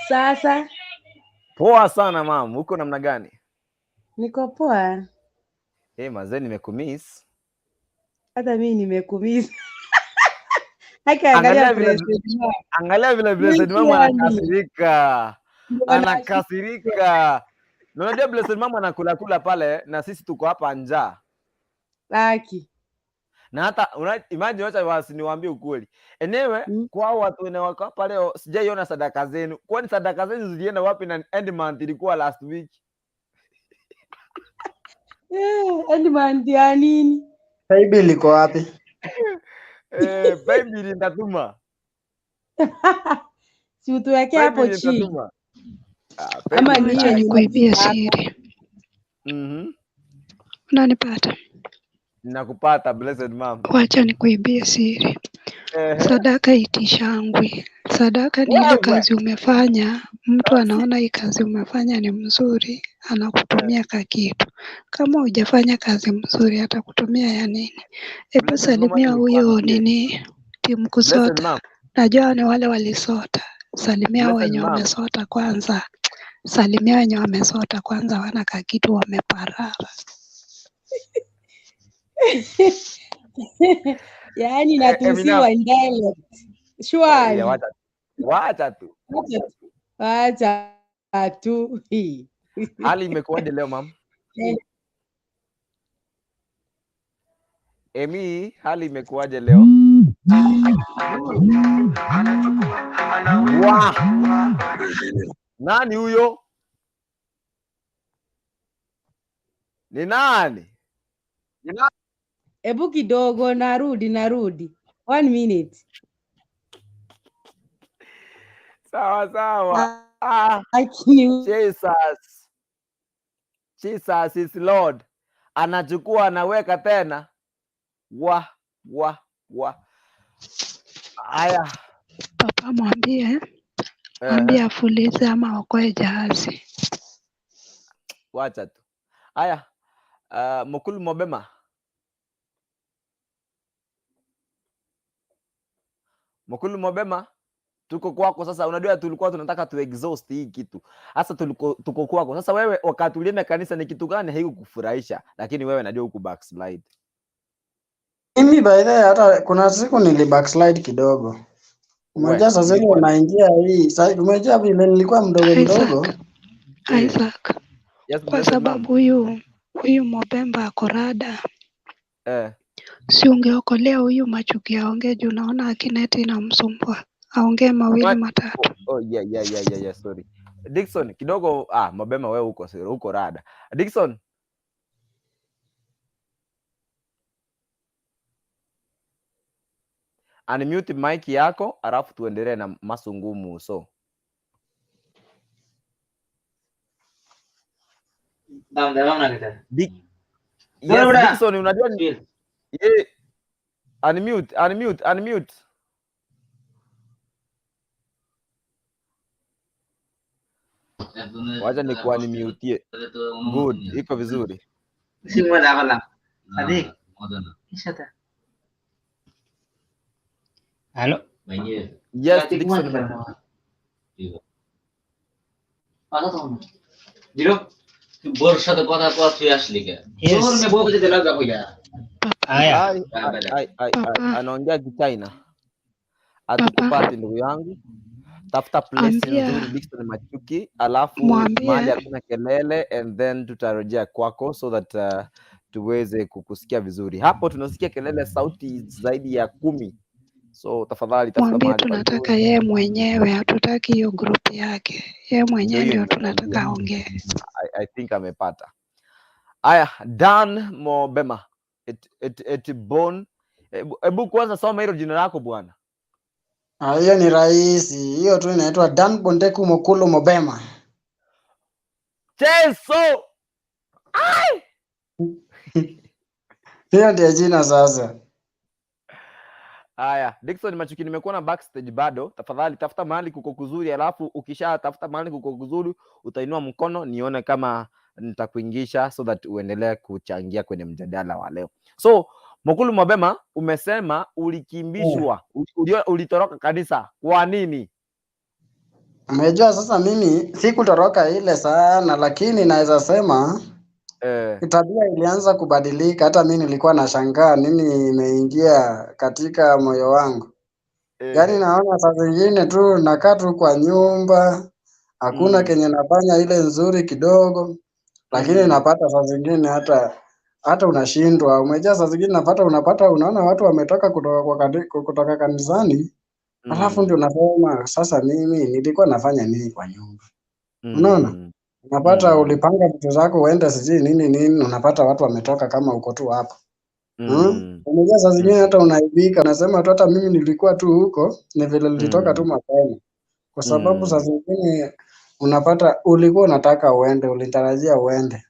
Sasa poa sana mam, uko namna gani? niko poa, Hey, mazee nimekumiss. hata mimi nimekumisa. Haki, angalia Angalia vile president wangu. angalia vile Blessed Mama Yaani, anakasirika. ndio nashindwa. Anakasirika. Na unajua Blessed Mama anakula kula pale na sisi tuko hapa njaa. Haki. Na hata imagine, wacha wasi niwaambie ukweli. Enyewe kwa watu wenye wako hapa leo sijaiona sadaka zenu. Kwani sadaka zenu zilienda wapi na end month ilikuwa last week? End month ya nini? Paybill iko wapi? Paybill nitatuma. Si utuwekee hapo Paybill chini. nitatuma. Ama Paybill ni hiyo Wacha yenye nikuibie unapata. siri. Mhm. Unanipata? Nakupata Blessed Mom. Wacha nikuibie siri. Sadaka itishangwi. Sadaka ni ile Wewe. kazi umefanya, mtu anaona hii kazi umefanya ni mzuri, anakutumia ka kitu. Kama hujafanya kazi mzuri, atakutumia ya nini? Hebu Blessed Mama, salimia huyo nikuambie. nini, timu Blessed kusota. Mom. Najua ni wale walisota. Salimia Blessed wenye Mom. wamesota kwanza. Salimia wenye wamesota kwanza, wana ka kitu wameparara. Yaani Emina. natusiwa indirect. Surely. Wacha wacha tu. Wacha tu. Wacha tu. Hali imekuwaje leo mam? Emi, hali imekuwaje leo? Wa! Nani huyo? Ni nani? Ebu kidogo narudi. 1 minute. Sawa sawa. Jesus. Jesus is Lord. Anachukua anaweka tena. Wa wa wa. Aya. Papa mwambie, mwambie afulize ama okoe jahazi. Wacha tu. Aya. Mukulu Mobema. Mukulu Mobema, tuko kwako sasa. Unajua tulikuwa tunataka tu exhaust hii kitu. Sasa tuko kwako. Sasa wewe wakati ulienda kanisa ni kitu gani haikukufurahisha? Lakini wewe najua huku backslide. Mimi by the way, hata kuna siku nili backslide kidogo. Unajua sasa hivi unaingia hii, sasa umejua vile nilikuwa mdogo mdogo. Isaac, Yes, kwa Blessed Mom. sababu huyu Mobemba ako rada. Si ungeokolea huyu Machuki aongee juu naona akineti inamsumbua. Aongee mawili matatu. Oh, yeah, sorry. Dickson kidogo, Mobemba wewe uko rada. Dickson. Unmute mic yako alafu tuendelee na masungumu so. Yes, Dickson unajua ni unmute, unmute, unmute. Wacha nikuwa nimutie. Good, iko vizuri. Halo. Yes, Dickson. Yes. Haya. Ai, ai, ai, ai, anaongea Kichina. Hatukupati ndugu yangu. Tafuta place nzuri Dickson Machuki, alafu mahali hakuna kelele, and then tutarejea kwako so that tuweze kukusikia vizuri. Hapo tunasikia kelele sauti zaidi ya 10. So tafadhali tafuta Mwambie mahali tunataka pazuri. yeye mwenyewe, hatutaki hiyo group yake. Yeye Ndio mwenyewe hiyo ndio nimemwambia. tunataka aongee. I think amepata. Aya, Dan Mobema. Et bon. Ebu kwanza soma hilo jina lako bwana. Ah, hiyo ni rahisi. Hiyo tu inaitwa Dan Bondeku Mokulu Mobema. Cheso. Hiyo ndio jina sasa. Aya, Dickson Machuki, nimekuona backstage bado. Tafadhali tafuta mahali kuko kuzuri, alafu ukisha tafuta mahali kuko kuzuri utainua mkono nione kama nitakuingisha so that uendelee kuchangia kwenye mjadala wa leo. So Mokulu Mabema, umesema ulikimbishwa, ulitoroka kanisa. Kwa nini? Umejua sasa mimi sikutoroka ile sana, lakini naweza sema tabia ilianza kubadilika. Hata mimi nilikuwa nashangaa nini imeingia katika moyo wangu. Yaani naona saa zingine tu nakaa tu kwa nyumba, hakuna kenye nafanya ile nzuri kidogo, lakini napata saa zingine hata unashindwa. Umejua saa zingine napata unapata unaona watu wametoka kutoka kutoka kanisani, alafu ndio unasema sasa mimi nilikuwa nafanya nini kwa nyumba? Unaona? Unapata ulipanga vitu zako uende sijui nini nini, unapata watu wametoka kama uko tu hapo. Unajua saa zingine hata unaibika, unasema tu hata mimi nilikuwa tu huko, ni vile nilitoka tu mapema. Kwa sababu saa zingine unapata ulikuwa unataka uende, ulitarajia uende.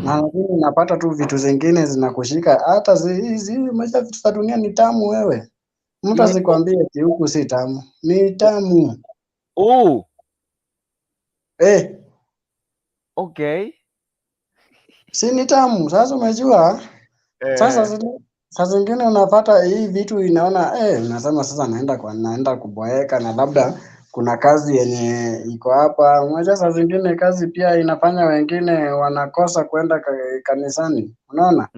Na lakini unapata tu vitu zingine zinakushika, hata hizi maisha vitu za dunia ni tamu wewe. Mtu asikwambie eti huku si tamu, ni tamu. Oh. Okay. Si ni tamu. Sasa umejua? Sasa saa zingine unapata hii vitu inaona unasema sasa naenda kuboeka na labda kuna kazi yenye iko hapa. Unajua saa zingine kazi pia inafanya wengine wanakosa kwenda kanisani. Unaona?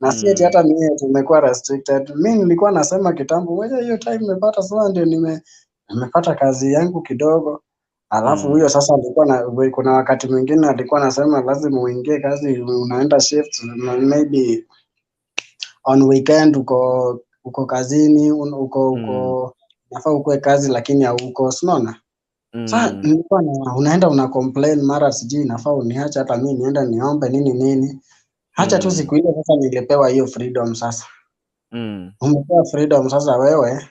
Na si eti hata mimi tumekuwa restricted. Mimi nilikuwa nasema kitambo, unajua hiyo time nimepata sasa ndio nimepata kazi yangu kidogo. Alafu huyo sasa alikuwa na, kuna wakati mwingine alikuwa anasema lazima uingie kazi, unaenda shift maybe on weekend uko kazini, uko unafaa ukue kazi lakini hauko, unaona? Sasa nilikuwa unaenda una complain mara sijui inafaa uniache hata mimi niende niombe nini nini. Acha tu siku ile sasa nilipewa hiyo freedom sasa. Umepewa freedom sasa wewe,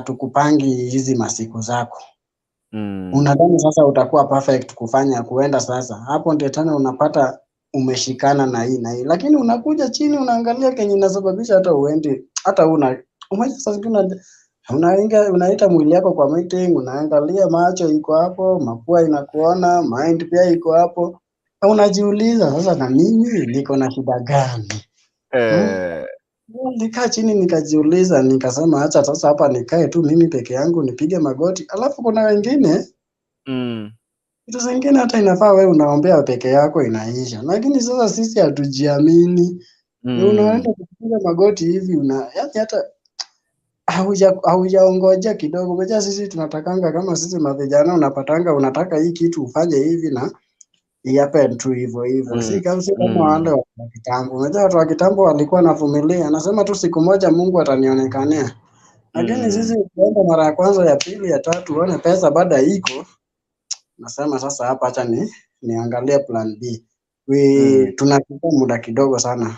tukupangi hizi masiku zako. Unadhani sasa utakuwa perfect kufanya kuenda sasa. Hapo ndio tena unapata umeshikana na hii na hii. Lakini unakuja chini unaangalia kenye inasababisha hata uendi, hata una umesha sasa unaita mwili yako kwa meeting, unaangalia macho iko hapo, mapua inakuona, mind pia iko hapo. Na unajiuliza sasa na mimi niko na shida gani? Nikaa chini nikajiuliza, nikasema acha sasa hapa nikae tu mimi peke yangu nipige magoti. Alafu kuna wengine vitu zingine hata inafaa wewe unaombea peke yako inaisha. Lakini sasa sisi hatujiamini. Unaenda kupiga magoti hivi yaani hata haujaongoja kidogo. Unajua sisi tunatakanga kama sisi mavijana unapatanga unataka hii kitu ufanye hivi na happen tu hivyo hivyo. Si kama wale wa kitambo. Unajua watu wa kitambo walikuwa wanavumilia. Anasema tu siku moja Mungu atanionekania. Lakini sisi ukienda mara ya kwanza, ya pili, ya tatu uone pesa bado iko. Nasema sasa hapa acha niangalie plan B. Tunachukua muda kidogo sana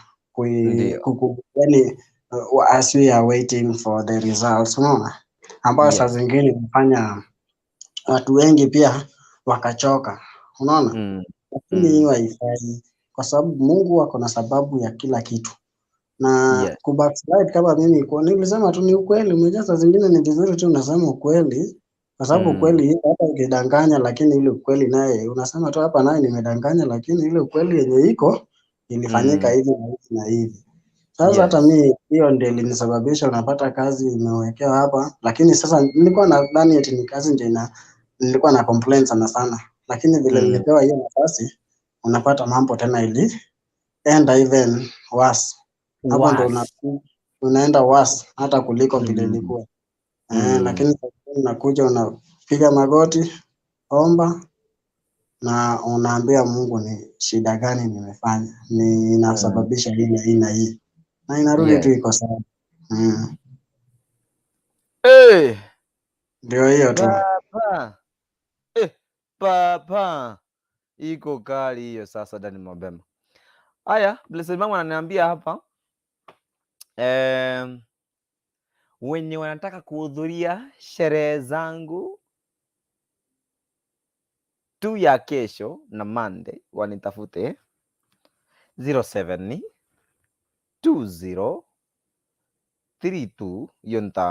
yani as we are waiting for the results, unaona? Ambayo saa zingine inafanya watu wengi pia wakachoka, unaona? Lakini hiyo haifai kwa sababu Mungu ako na sababu ya kila kitu. Na kubackslide kama mimi kwa nilisema tu ni ukweli. Unajua saa zingine ni vizuri tu unasema ukweli kwa sababu ukweli hata ukidanganya lakini ile ukweli naye unasema tu hapa naye nimedanganya lakini ile ukweli yenye iko ilifanyika hivi na hivi na hivi. Sasa hata mimi hiyo ndio ilinisababisha unapata kazi imewekewa hapa, lakini sasa nilikuwa nadhani eti ni kazi ndio nilikuwa na complain sana sana, lakini vile nilipewa hiyo nafasi unapata mambo tena ilienda even worse. Hapo ndio unaenda worse hata kuliko vile ilikuwa. Lakini unakuja unapiga magoti, omba na unaambia Mungu ni shida gani nimefanya, ni inasababisha hii na hii na hii. Na inarudi tu iko sawa. Hey, Ndio hiyo tu. baba. Baba. Iko kali hiyo sasa Dani Mabema. Haya, Blessed Mama ananiambia hapa wenye wanataka kuhudhuria sherehe zangu tu ya kesho na Monday wanitafute 07 20 32.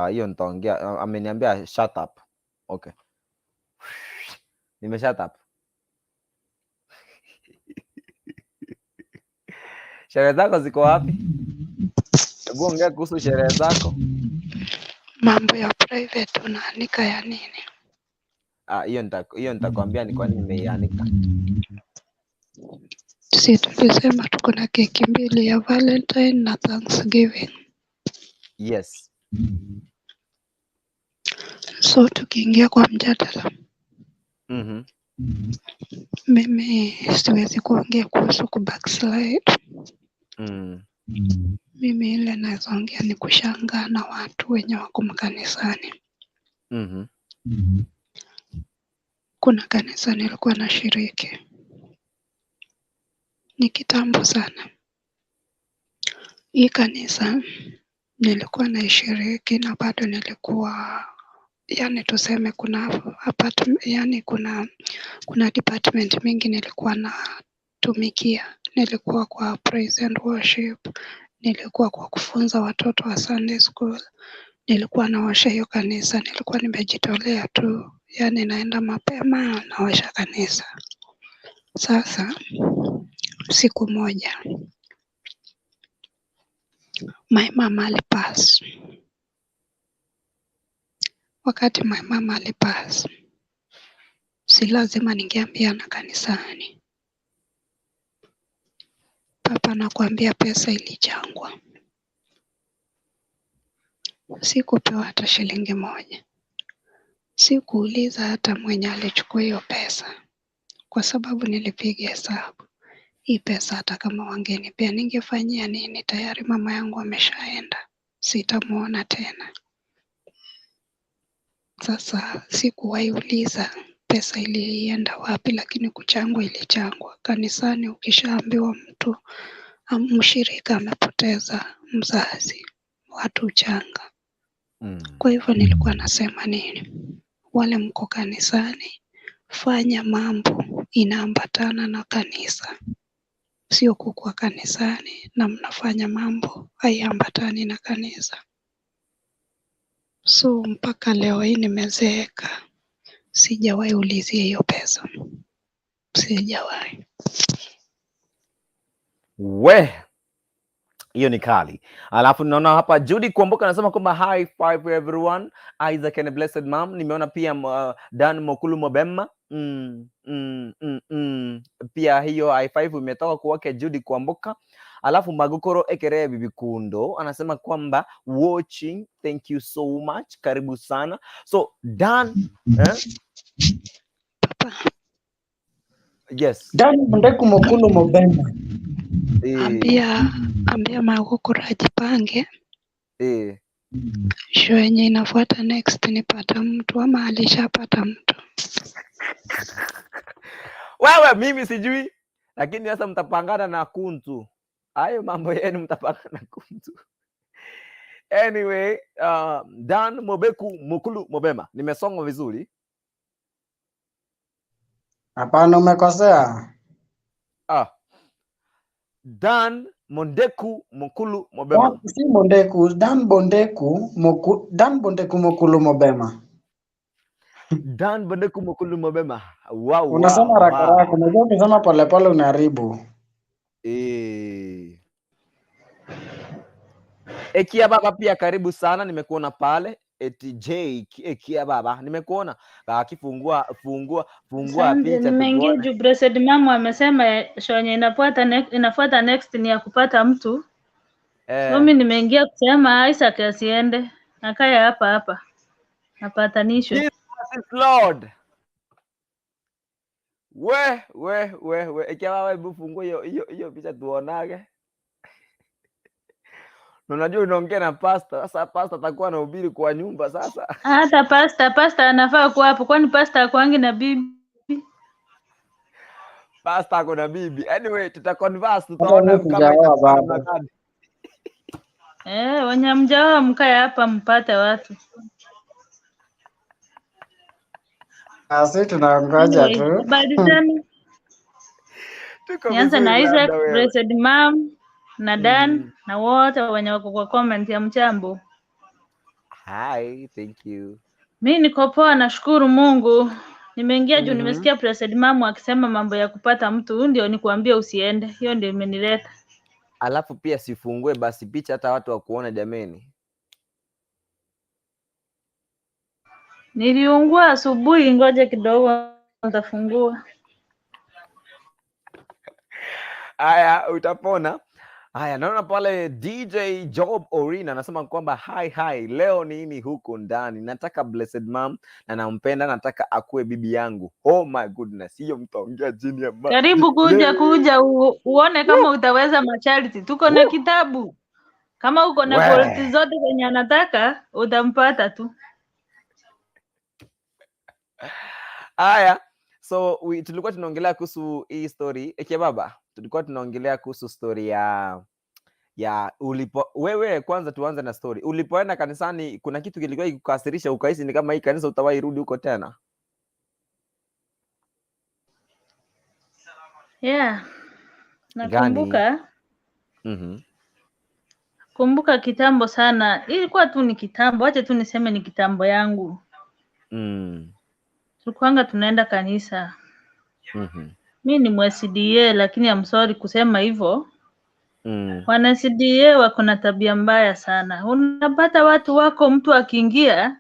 Hiyo nitaongea. Ameniambia shut up. Okay. Nime shut up. Sherehe zako ziko wapi? Hebu ongea kuhusu sherehe zako. Mambo ya private unaanika ya nini? Ah, hiyo nitakwambia ni kwa nini nimeianika. Si tulisema tuko na keki mbili ya Valentine na Thanksgiving. Yes. So tukiingia kwa mjadala, mimi siwezi kuongea kuhusu kubackslide. Mimi ile naweza ongea ni kushangaa na watu wenye wako makanisani. Kuna kanisa nilikuwa nashiriki, ni kitambo sana. Hii kanisa nilikuwa naishiriki na bado nilikuwa, yani tuseme kuna apartment, yani kuna department mingi nilikuwa natumikia. Nilikuwa kwa praise and worship, nilikuwa kwa kufunza watoto wa Sunday school, nilikuwa naosha hiyo kanisa, nilikuwa nimejitolea tu, yani naenda mapema naosha kanisa. Sasa siku moja my mama alipass. Wakati my mama alipass, si lazima ningeambiana kanisani. Papa nakwambia pesa ilichangwa, sikupewa hata shilingi moja. Sikuuliza hata mwenye alichukua hiyo pesa, kwa sababu nilipiga hesabu. Hii pesa hata kama wangenipea ningefanyia nini? Tayari mama yangu ameshaenda, sitamuona tena. Sasa sikuwahi uliza pesa ilienda wapi, lakini kuchangwa ilichangwa. Kanisani ukishaambiwa mtu mshirika amepoteza mzazi, watu huchanga. Kwa hivyo nilikuwa nasema nini? Wale mko kanisani, fanya mambo inaambatana na kanisa, sio kukua kanisani na mnafanya mambo haiambatani na kanisa. So mpaka leo hii nimezeeka, sijawahi ulizia hiyo pesa, sijawahi. We, hiyo ni kali. Alafu naona hapa Judy Kuamboka anasema kwamba high five everyone, Isaac and blessed mom. Nimeona pia Dan Mokulu Mobema. Pia hiyo high five imetoka kwake Judy Kuamboka. Alafu Magukoro Ekere Bibikundo anasema kwamba watching, thank you so much, karibu sana. So Dan, eh? Papa, Yes. Dan Mundeku Mokulu Mobema. Ambia Magukoro ajipange. Show yenye inafuata next nipata mtu ama alishapata mtu. Wewe mimi sijui, lakini sasa mtapangana na Kuntu. Hayo mambo yenu mtapangana na Kuntu. Anyway, Dan Mobeku Mokulu Mobema, nimesonga vizuri? Hapana, umekosea. Ah, Dan Mondeku Mokulu Mobema. Dan, si Mondeku, Dan Bondeku Moku, Dan Bondeku Mokulu Mobema. Dan Bondeku Mokulu Mobema. Wow, Unasema wow, haraka wow. haraka, unajua ukisema polepole unaharibu. Ekia baba pia karibu sana, nimekuona pale. Eti J Ekia baba, nimekuona. Akifungua fungua fungua Asante, picha nimeingia tukuone. juu Blessed Mama amesema show yenye inafuata next ni ya kupata mtu. So mimi nimeingia kusema Isaac asiende, akae hapa hapa apatanishwe. Jesus is Lord. We we we we, Ekia baba, hebu fungua hiyo hiyo hiyo picha tuonage. Na unajua unaongea na pasta. Sasa pasta atakuwa anahubiri kwa nyumba sasa. Hata pasta anafaa kuwa hapo, kwani pasta akwangi na bibi? Pasta ako na bibi. Anyway, tutaconverse, Hata tutaona mimi kama sijaoa itakuwa namna bado. gani. Wenye mjaoa mkae hapa mpate watu. Sisi tunangoja Anyway, tu. habari zenu? Tuko Nianze vizuri na labda Isaac, wewe. Blessed Mom na Dan na wote wenye wako kwa comment ya mchambo. Hi, thank you. Mi niko poa, nashukuru Mungu. Nimeingia juu nimesikia Blessed Mom akisema mambo ya kupata mtu, ndio nikuambia usiende. Hiyo ndio imenileta. Alafu pia sifungue basi picha hata watu wakuona jameni. Niliungua asubuhi, ngoja kidogo nitafungua. Aya, utapona. Haya, naona pale DJ Job Orina anasema kwamba hi hi, leo nini huku ndani? Nataka Blessed Mom na nampenda, nataka akuwe bibi yangu. Oh my goodness, hiyo mtaongea chini ya maji. Karibu kuja uone kama utaweza masharti. Tuko na kitabu. Kama uko na quality zote zenye anataka utampata tu. Haya, so tulikuwa tunaongelea kuhusu hii story. Eke baba, tulikuwa tunaongelea kuhusu story ya ulipo wewe. Kwanza tuanze na story. Ulipoenda kanisani, kuna kitu kilikuwa kikukasirisha ukahisi ni kama hii kanisa utawahi rudi huko tena? Yeah. Nakumbuka. Kumbuka kitambo sana. Ilikuwa tu ni kitambo, acha tu niseme ni kitambo yangu. Tulikuanga tunaenda kanisa. Mi ni mwa-SDA lakini I'm sorry kusema hivyo. Wana SDA wako na tabia mbaya sana. Unapata watu wako, mtu akiingia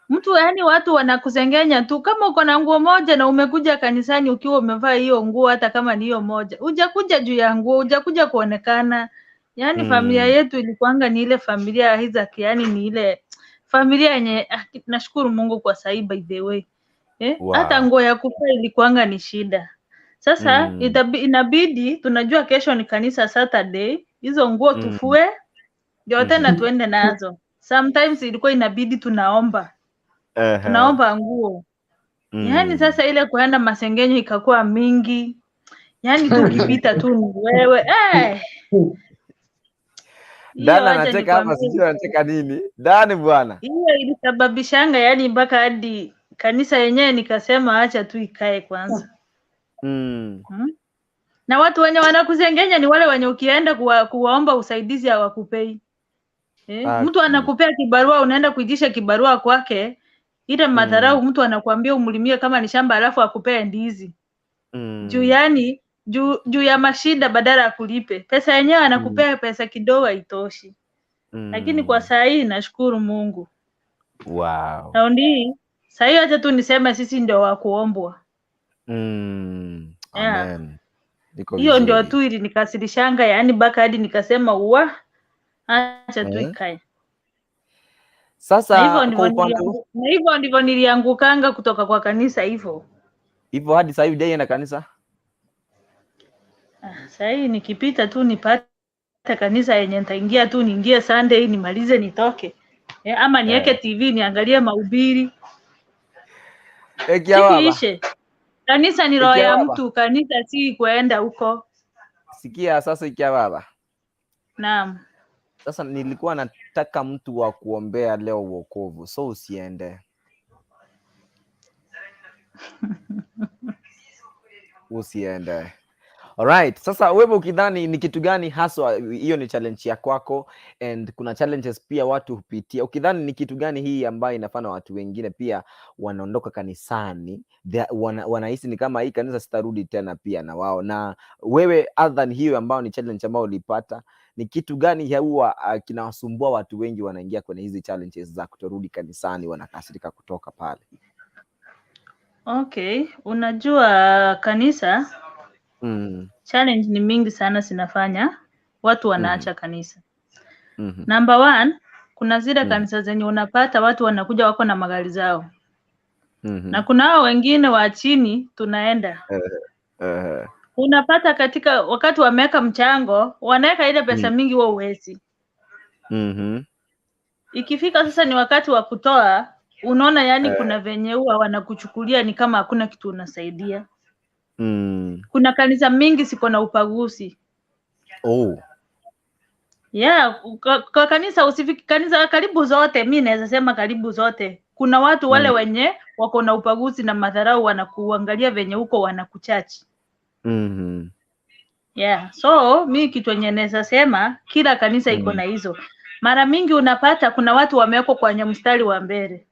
mtu yani watu wanakusengenya tu. Kama uko na nguo moja na umekuja kanisani ukiwa umevaa hiyo nguo, hata kama ni hiyo moja, hujakuja juu ya nguo, hujakuja kuonekana. Yani familia yetu ilikuanga ni ile familia ya Isaac, yani ni ile familia yenye nashukuru Mungu kwa sahi by the way. Wow. Hata nguo ya kuvaa ilikuanga ni shida. Sasa inabidi tunajua kesho ni kanisa Saturday, hizo nguo tufue ndio tena tuende nazo. Sometimes ilikuwa inabidi tunaomba. Tunaomba nguo. Yaani sasa ile kuenda masengenyo ikakuwa mingi. Yaani tu ukipita tu ni wewe. Dan anacheka hapa, sijui anacheka nini. Dan bwana. Hiyo ilisababishanga yani mpaka hadi kanisa yenyewe nikasema acha tu ikae kwanza. Na watu wenye wanakusengenya ni wale wenye ukienda kuwaomba usaidizi hawakupei. Mtu anakupea kibarua, unaenda kuitisha kibarua kwake, ile madharau mtu anakuambia umlimie kama ni shamba alafu akupee ndizi. Juu yani juu ya mashida badala ya kulipe. Pesa yenyewe anakupea pesa kidogo haitoshi. Lakini kwa saa hii nashukuru Mungu. Wow. Raundi saa hii acha tu niseme sisi ndio wa kuombwa. Yeah. Amen. Niko Hiyo ndio vizuri. tu ilinikasirishanga, yani mpaka hadi nikasema uwa acha tu ikae. Sasa kwa upande Na hivyo ndivyo niliangukanga kutoka kwa kanisa hivyo. Hivyo hadi sasa hivi hujaienda kanisa? Sasa hii nikipita tu nipate kanisa yenye nitaingia tu, niingie Sunday nimalize nitoke. Ama niweke TV niangalie mahubiri. Sikiishe. Kanisa ni roho ya mtu, kanisa si kuenda huko. Sikia sasa Ikia baba. Naam. Sasa nilikuwa nataka mtu wa kuombea leo wokovu, so usiende. Usiende. Alright, sasa wewe ukidhani ni kitu gani haswa, hiyo ni challenge ya kwako, and kuna challenges pia watu hupitia. Ukidhani ni kitu gani hii ambayo inafanya watu wengine pia wanaondoka kanisani, wanahisi ni kama hii kanisa sitarudi tena pia na wao. Na wewe other than hiyo ambayo ni challenge ambayo ulipata, ni kitu gani huwa kinawasumbua watu wengi wanaingia kwenye hizi challenges za kutorudi kanisani, wanakasirika kutoka pale? Okay, unajua kanisa challenge ni mingi sana zinafanya watu wanaacha kanisa. Number one, kuna zile kanisa zenye unapata watu wanakuja wako na magari zao. Na kuna hao wengine wa chini tunaenda. Unapata katika wakati wameweka mchango, wanaweka ile pesa mingi wao huwezi. Ikifika sasa ni wakati wa kutoa, unaona yani kuna venye huwa wanakuchukulia ni kama hakuna kitu unasaidia. Kuna kanisa mingi siko na upaguzi. Oh. Yeah, kwa kanisa usifiki kanisa karibu zote, mi naweza sema karibu zote. Kuna watu wale wenye wako na upaguzi na madharau, wanakuangalia venye huko wanakuchachi. Yeah, so mi kitu yenye naweza sema kila kanisa iko na hizo. Mara mingi unapata kuna watu wamewekwa kwenye mstari wa mbele.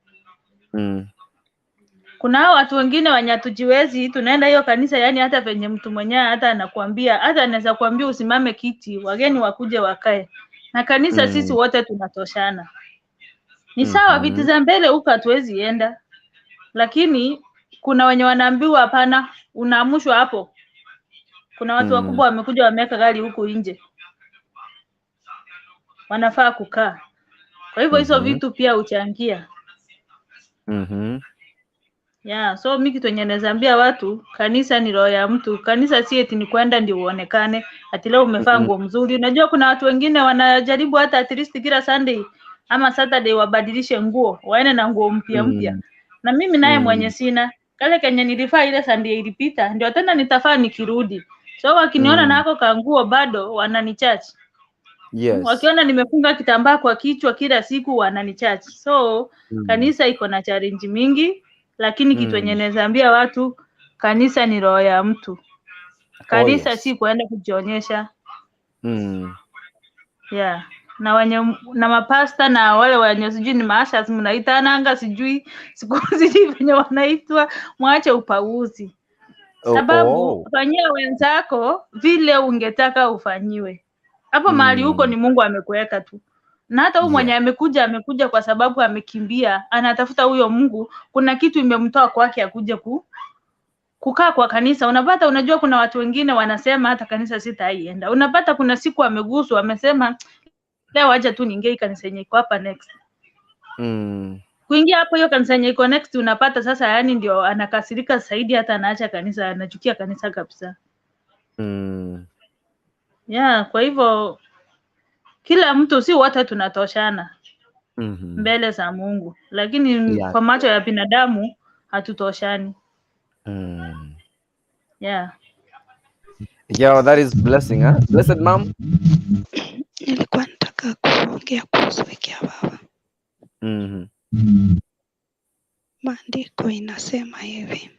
Kuna hao watu wengine wenye hatujiwezi, tunaenda hiyo kanisa, yani hata venye mtu mwenyewe hata anakuambia, hata anaweza kuambia usimame kiti, wageni wakuje wakae. Na kanisa sisi wote tunatoshana. Ni sawa, viti za mbele huko hatuwezi enda, lakini kuna wenye wanaambiwa hapana, unaamushwa hapo. Kuna watu wakubwa wamekuja wameweka gari huku nje, wanafaa kukaa. Kwa hivyo hizo vitu pia huchangia. Yeah, so mi kitu yenye naweza ambia watu, kanisa ni roho ya mtu. Kanisa si eti ni kwenda ndio uonekane ati leo umevaa nguo mzuri. Unajua kuna watu wengine wanajaribu hata at least kila Sunday ama Saturday wabadilishe nguo, waende na nguo mpya mpya. Na mimi naye mwenye sina kale kenye nilifaa ile Sunday ilipita, ndio tena nitafaa nikirudi. So wakiniona nako kanguo bado wananichachi. Wakiona nimefunga kitambaa kwa kichwa kila siku wananichachi. So kanisa iko na challenge mingi, lakini kitu yenye naweza ambia watu, kanisa ni roho ya mtu. Kanisa si kuenda kujionyesha. Yeah. Na wenye na mapasta na wale wenye sijui ni maashas mnaitananga sijui siku sijui venye wanaitwa, mwache upauzi. Sababu fanyia wenzako vile ungetaka ufanyiwe. Hapo mahali huko ni Mungu amekuweka tu. Na hata huyu mwenye amekuja amekuja kwa sababu amekimbia, anatafuta huyo Mungu, kuna kitu imemtoa kwake akuje kukaa kwa kanisa. Unapata, unajua kuna watu wengine wanasema hata kanisa sitaienda. Unapata kuna siku ameguswa, amesema leo acha tu niingie hii kanisa yenye iko hapa next. Kuingia hapo hiyo kanisa yenye iko next, unapata sasa yani ndio anakasirika zaidi, hata anaacha kanisa, anachukia kanisa kabisa. Yeah, kwa hivyo kila mtu, si wote tunatoshana mbele za Mungu, lakini kwa macho ya binadamu hatutoshani. Yeah. Yeah, that is blessing, huh? Blessed mom. Nilikuwa nataka kuongea kuhusu wiki ya baba. Maandiko inasema hivi,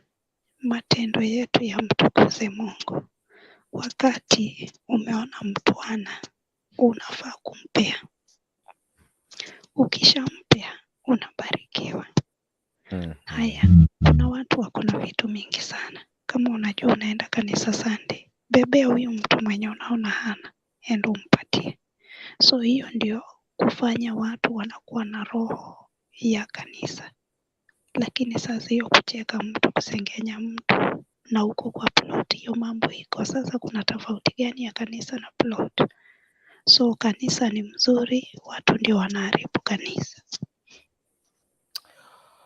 matendo yetu yamtukuze Mungu. Wakati umeona mtu ana, unafaa kumpea. Ukishampea unabarikiwa. Haya, kuna watu wako na vitu mingi sana. Kama unajua unaenda kanisa Sunday, bebea huyu mtu mwenye unaona hana, enda umpatie. So hiyo ndio kufanya watu wanakuwa na roho ya kanisa. Lakini sasa hiyo kucheka mtu, kusengenya mtu na huko kwa plot, hiyo mambo iko sasa. Kuna tofauti gani ya kanisa na plot? So kanisa ni mzuri, watu ndio wanaharibu kanisa.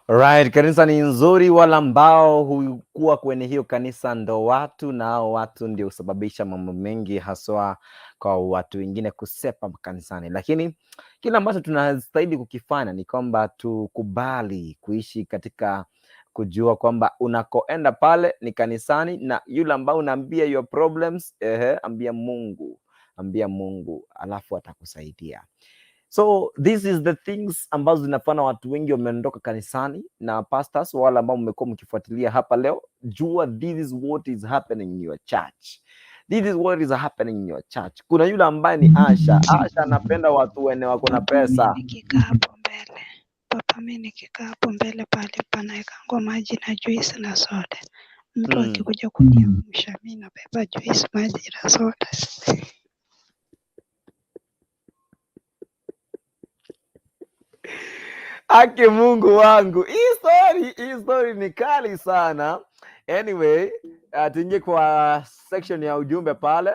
Right, kanisa ni nzuri, wala ambao hukuwa kwenye hiyo kanisa ndo watu, na hao watu ndio husababisha mambo mengi, haswa kwa watu wengine kusepa kanisani. Lakini kile ambacho tunastahili kukifanya ni kwamba tukubali kuishi katika kujua kwamba unakoenda pale ni kanisani, na yule ambao unaambia your problems, ambia Mungu, ambia Mungu, alafu atakusaidia. So this is the things ambazo zinafanya watu wengi wameondoka kanisani. Na pastors wale ambao mmekuwa mkifuatilia hapa leo, jua this is what is happening in your church. This is what is happening in your church. Kuna yule ambaye ni Asha. Asha anapenda watu wenye wako na Papa, mi pesa. nikikaa hapo mbele, papa, mi nikikaa hapo mbele pale panaekangwa maji na juice na soda. Mtu akikuja kuniamsha, mi nabeba juice, maji na soda. Aki Mungu wangu, hii story ni kali sana. Anyway, tuingie kwa section ya ujumbe pale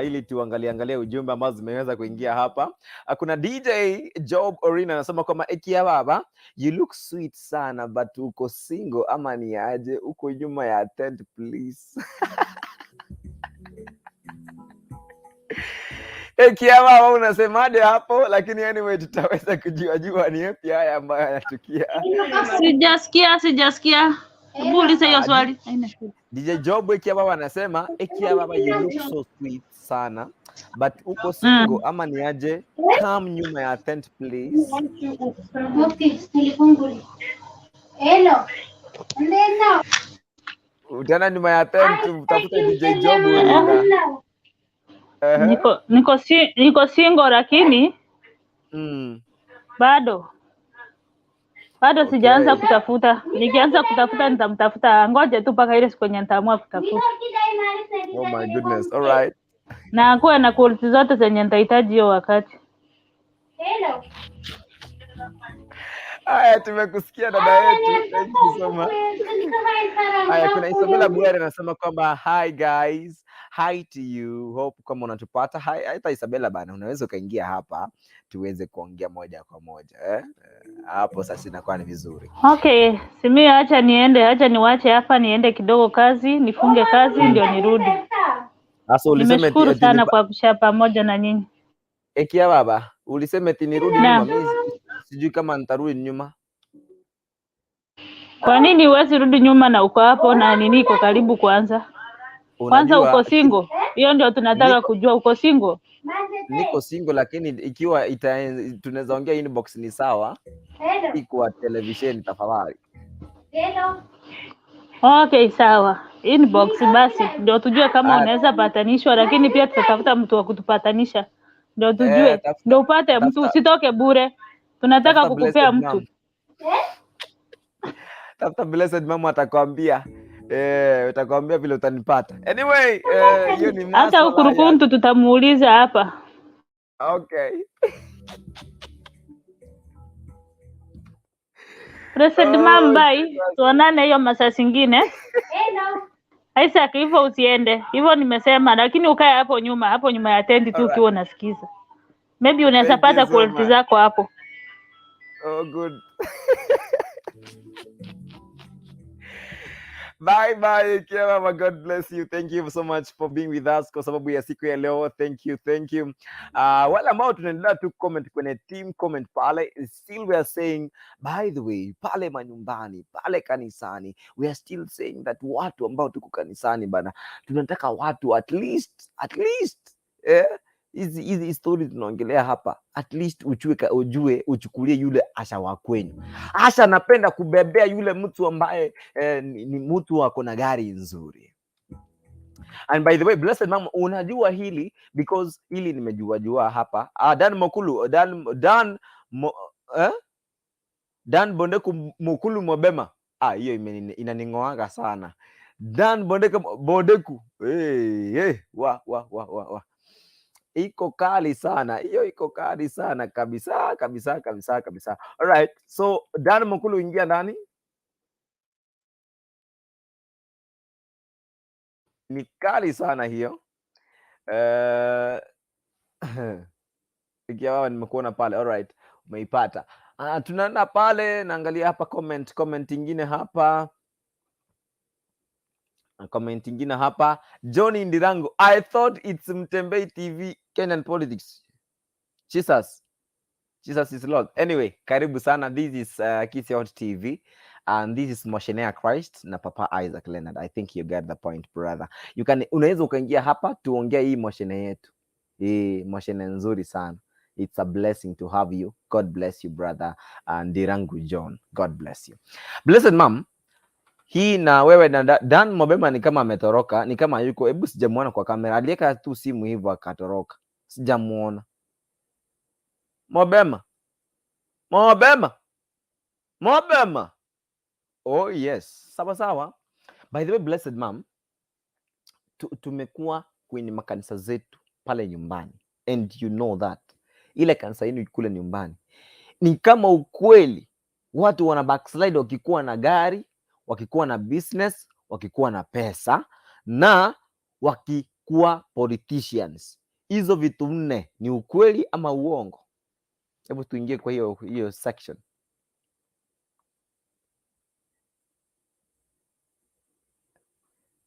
ili tuangalie angalie ujumbe ambazo zimeweza kuingia hapa. Kuna DJ Job Orina anasema kwamba Ekia baba, you look sweet sana but uko single ama ni aje? Uko nyuma ya tent please. Kiama, unasemaje hapo? Lakini anyway tutaweza kujua jua ni yapi haya ambayo yanatukia. Sijasikia. Hebu uliza hiyo swali. Haina shida. DJ Job Ekia Baba anasema Ekia Baba, you look so sweet sana but uko single ama ni aje? Come nyuma ya tent please. Utaenda nyuma ya tent utafute DJ Job ulinda. Niko single lakini bado sijaanza kutafuta. Nikianza kutafuta nitamtafuta. Ngoja tu mpaka ile siku yenye nitaamua kutafuta. Oh my goodness. All right. Na kuwe na quality zote zenye nitahitaji hiyo wakati. Haya, tumekusikia dada yetu. Thank you so much. Haya, kuna Isabella Bwere anasema kwamba hi guys, hi to you. Hope kama unatupata. Hi, hata Isabella bana, unaweza ukaingia hapa tuweze kuongea moja kwa moja eh? Hapo sasa inakuwa ni vizuri. Okay, Simia, acha niende, acha niwache hapa niende kidogo kazi, nifunge kazi ndio nirudi. Sasa ulisema Nimeshukuru sana kwa kushare pamoja na nyinyi. Ekia Baba, ulisema eti nirudi nyuma. Mimi sijui kama nitarudi nyuma. Kwa nini huwezi rudi nyuma na uko hapo na nini iko karibu kwanza? Kwanza uko single. Hiyo ndio tunataka kujua, uko single? Niko single lakini ikiwa tunaweza ongea inbox ni sawa. Iko television tafadhali. Okay, sawa. Inbox basi ndio tujue kama unaweza patanishwa, lakini pia tutatafuta mtu wa kutupatanisha. Ndio tujue. Ndio upate mtu, usitoke bure. Tunataka kukupea mtu. Tafuta Blessed Mama atakwambia. Utakwambia vile utanipata. Anyway, hiyo ni masuala. Hata ukurukuntu tutamuuliza hapa. Okay. Blessed Mom, bye. Tuonane hiyo masaa zingine. Isaac, hivyo usiende. Hivyo nimesema, lakini ukae hapo nyuma ya tendi tu ukiwa unasikiza. Maybe unaweza pata quality zako hapo. Oh good. Bye bye, Kiama. God bless you. Thank you so much for being with us kwa sababu ya siku ya leo. Thank you, thank you. Wale ambao tunaendelea tu comment kwenye team comment pale, still we are saying, by the way, pale manyumbani, pale kanisani, we are still saying that watu ambao tuko kanisani bana, tunataka watu at least hizi stories tunaongelea hapa, at least ujue uchukulie yule Asha wa kwenu. Asha anapenda kubebea yule mtu ambaye ni mtu ako na gari nzuri. And by the way, Blessed Mama, unajua hili because hili nimejua hapa. Dan Mokulu, Dan Bondeku Mokulu Mobema. Hiyo inaningoanga sana. Dan Bondeku Bondeku. Hey, wa. Iko kali sana hiyo, iko kali sana kabisa kabisa kabisa kabisa. All right, so Dan Mokulu, ingia ndani. Ni kali sana hiyo. Ikiwa nimekuona pale. All right, umeipata. Tunaenda pale, naangalia hapa comment ingine hapa. Comment ingine hapa, Johnny Ndirango, I thought it's Mtembei TV Kenyan politics. Jesus is Lord. Anyway, karibu sana. This is Kisii Hot TV and this is Motioneer Christ na Papa Isaac Leonard. I think you get the point, brother. You can, unaweza ukaingia hapa tuongee hii moshene yetu. Hii moshene nzuri sana. It's a blessing to have you. God bless you, brother Ndirangu John. God bless you. Blessed Mom, hii na wewe na Dan Mobema ni kama ametoroka, ni kama yuko, hebu sijamuona kwa kamera. Aliweka tu simu hivyo akatoroka. Sijamuona. Mobema. Oh yes. Sawa sawa. By the way, Blessed Mom, tumekuwa kwenye makanisa zetu pale nyumbani. And you know that. Ile kanisa yenu kule nyumbani. Ni kama ukweli watu wana backslide wakikuwa na gari, wakikuwa na business, wakikuwa na pesa na wakikuwa politicians. Hizo vitu nne ni ukweli ama uongo? Hebu tuingie kwa hiyo section.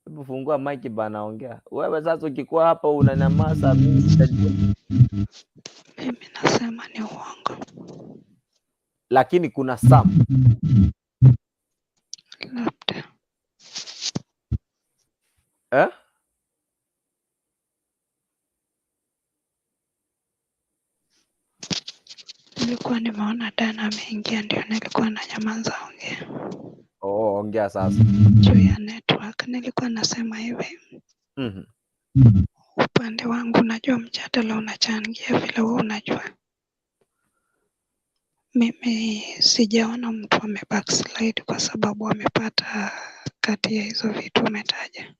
Hebu fungua mic bana, ongea. Wewe sasa ukikuwa hapa unanyamaza, mimi sitajua. kusema ni uongo. Lakini kuna some. Labda. Eh? Nilikuwa nimeona Dana ameingia, ndio nilikuwa na nyamaza ongea. Oh, ongea sasa. Juu ya network nilikuwa nasema hivi. Upande wangu najua mjadala unachangia vile wewe unajua. Mimi sijaona mtu ame backslide kwa sababu amepata kati ya hizo vitu umetaja.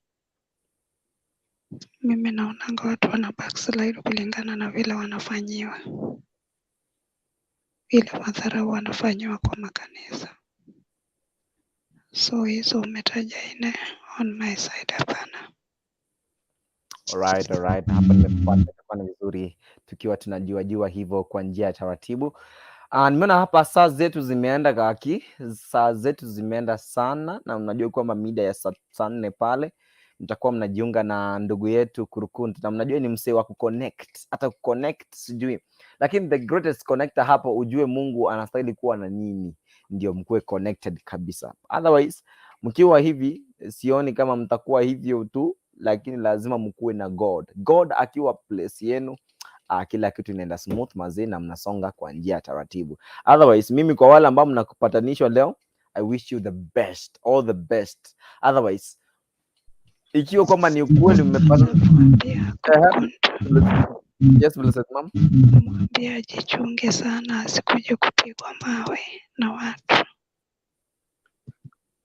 Mimi naonanga watu wana backslide kulingana na vile wanafanyiwa, ile madharau wanafanyiwa kwa makanisa. So hizo umetaja ine on my side hapana. Alright. Hapa nimekupata, itakuwa ni vizuri tukiwa tunajua jua hivyo kwa njia ya taratibu. Nimeona hapa saa zetu zimeenda kaki, saa zetu zimeenda sana, na mnajua kwamba mida ya saa 4 pale mtakuwa mnajiunga na ndugu yetu Kurukuntu, na mnajua ni msee wa kuconnect, hata kuconnect sijui, lakini the greatest connector hapo, ujue Mungu anastahili kuwa na nyinyi ndio mkuwe connected kabisa. Otherwise mkiwa hivi, sioni kama mtakuwa hivyo tu, lakini lazima mkuwe na God. God akiwa place yenu, kila kitu inaenda smooth mazee, na mnasonga kwa njia ya taratibu. Otherwise mimi kwa wale ambao mnakupatanishwa leo, I wish you the best, all the best. Otherwise ikiwa kwamba ni ukweli mmepata. Mwambia Kurukuntu. Yes, blessed mom. Mwambie ajichunge sana asikuje kupigwa mawe na watu.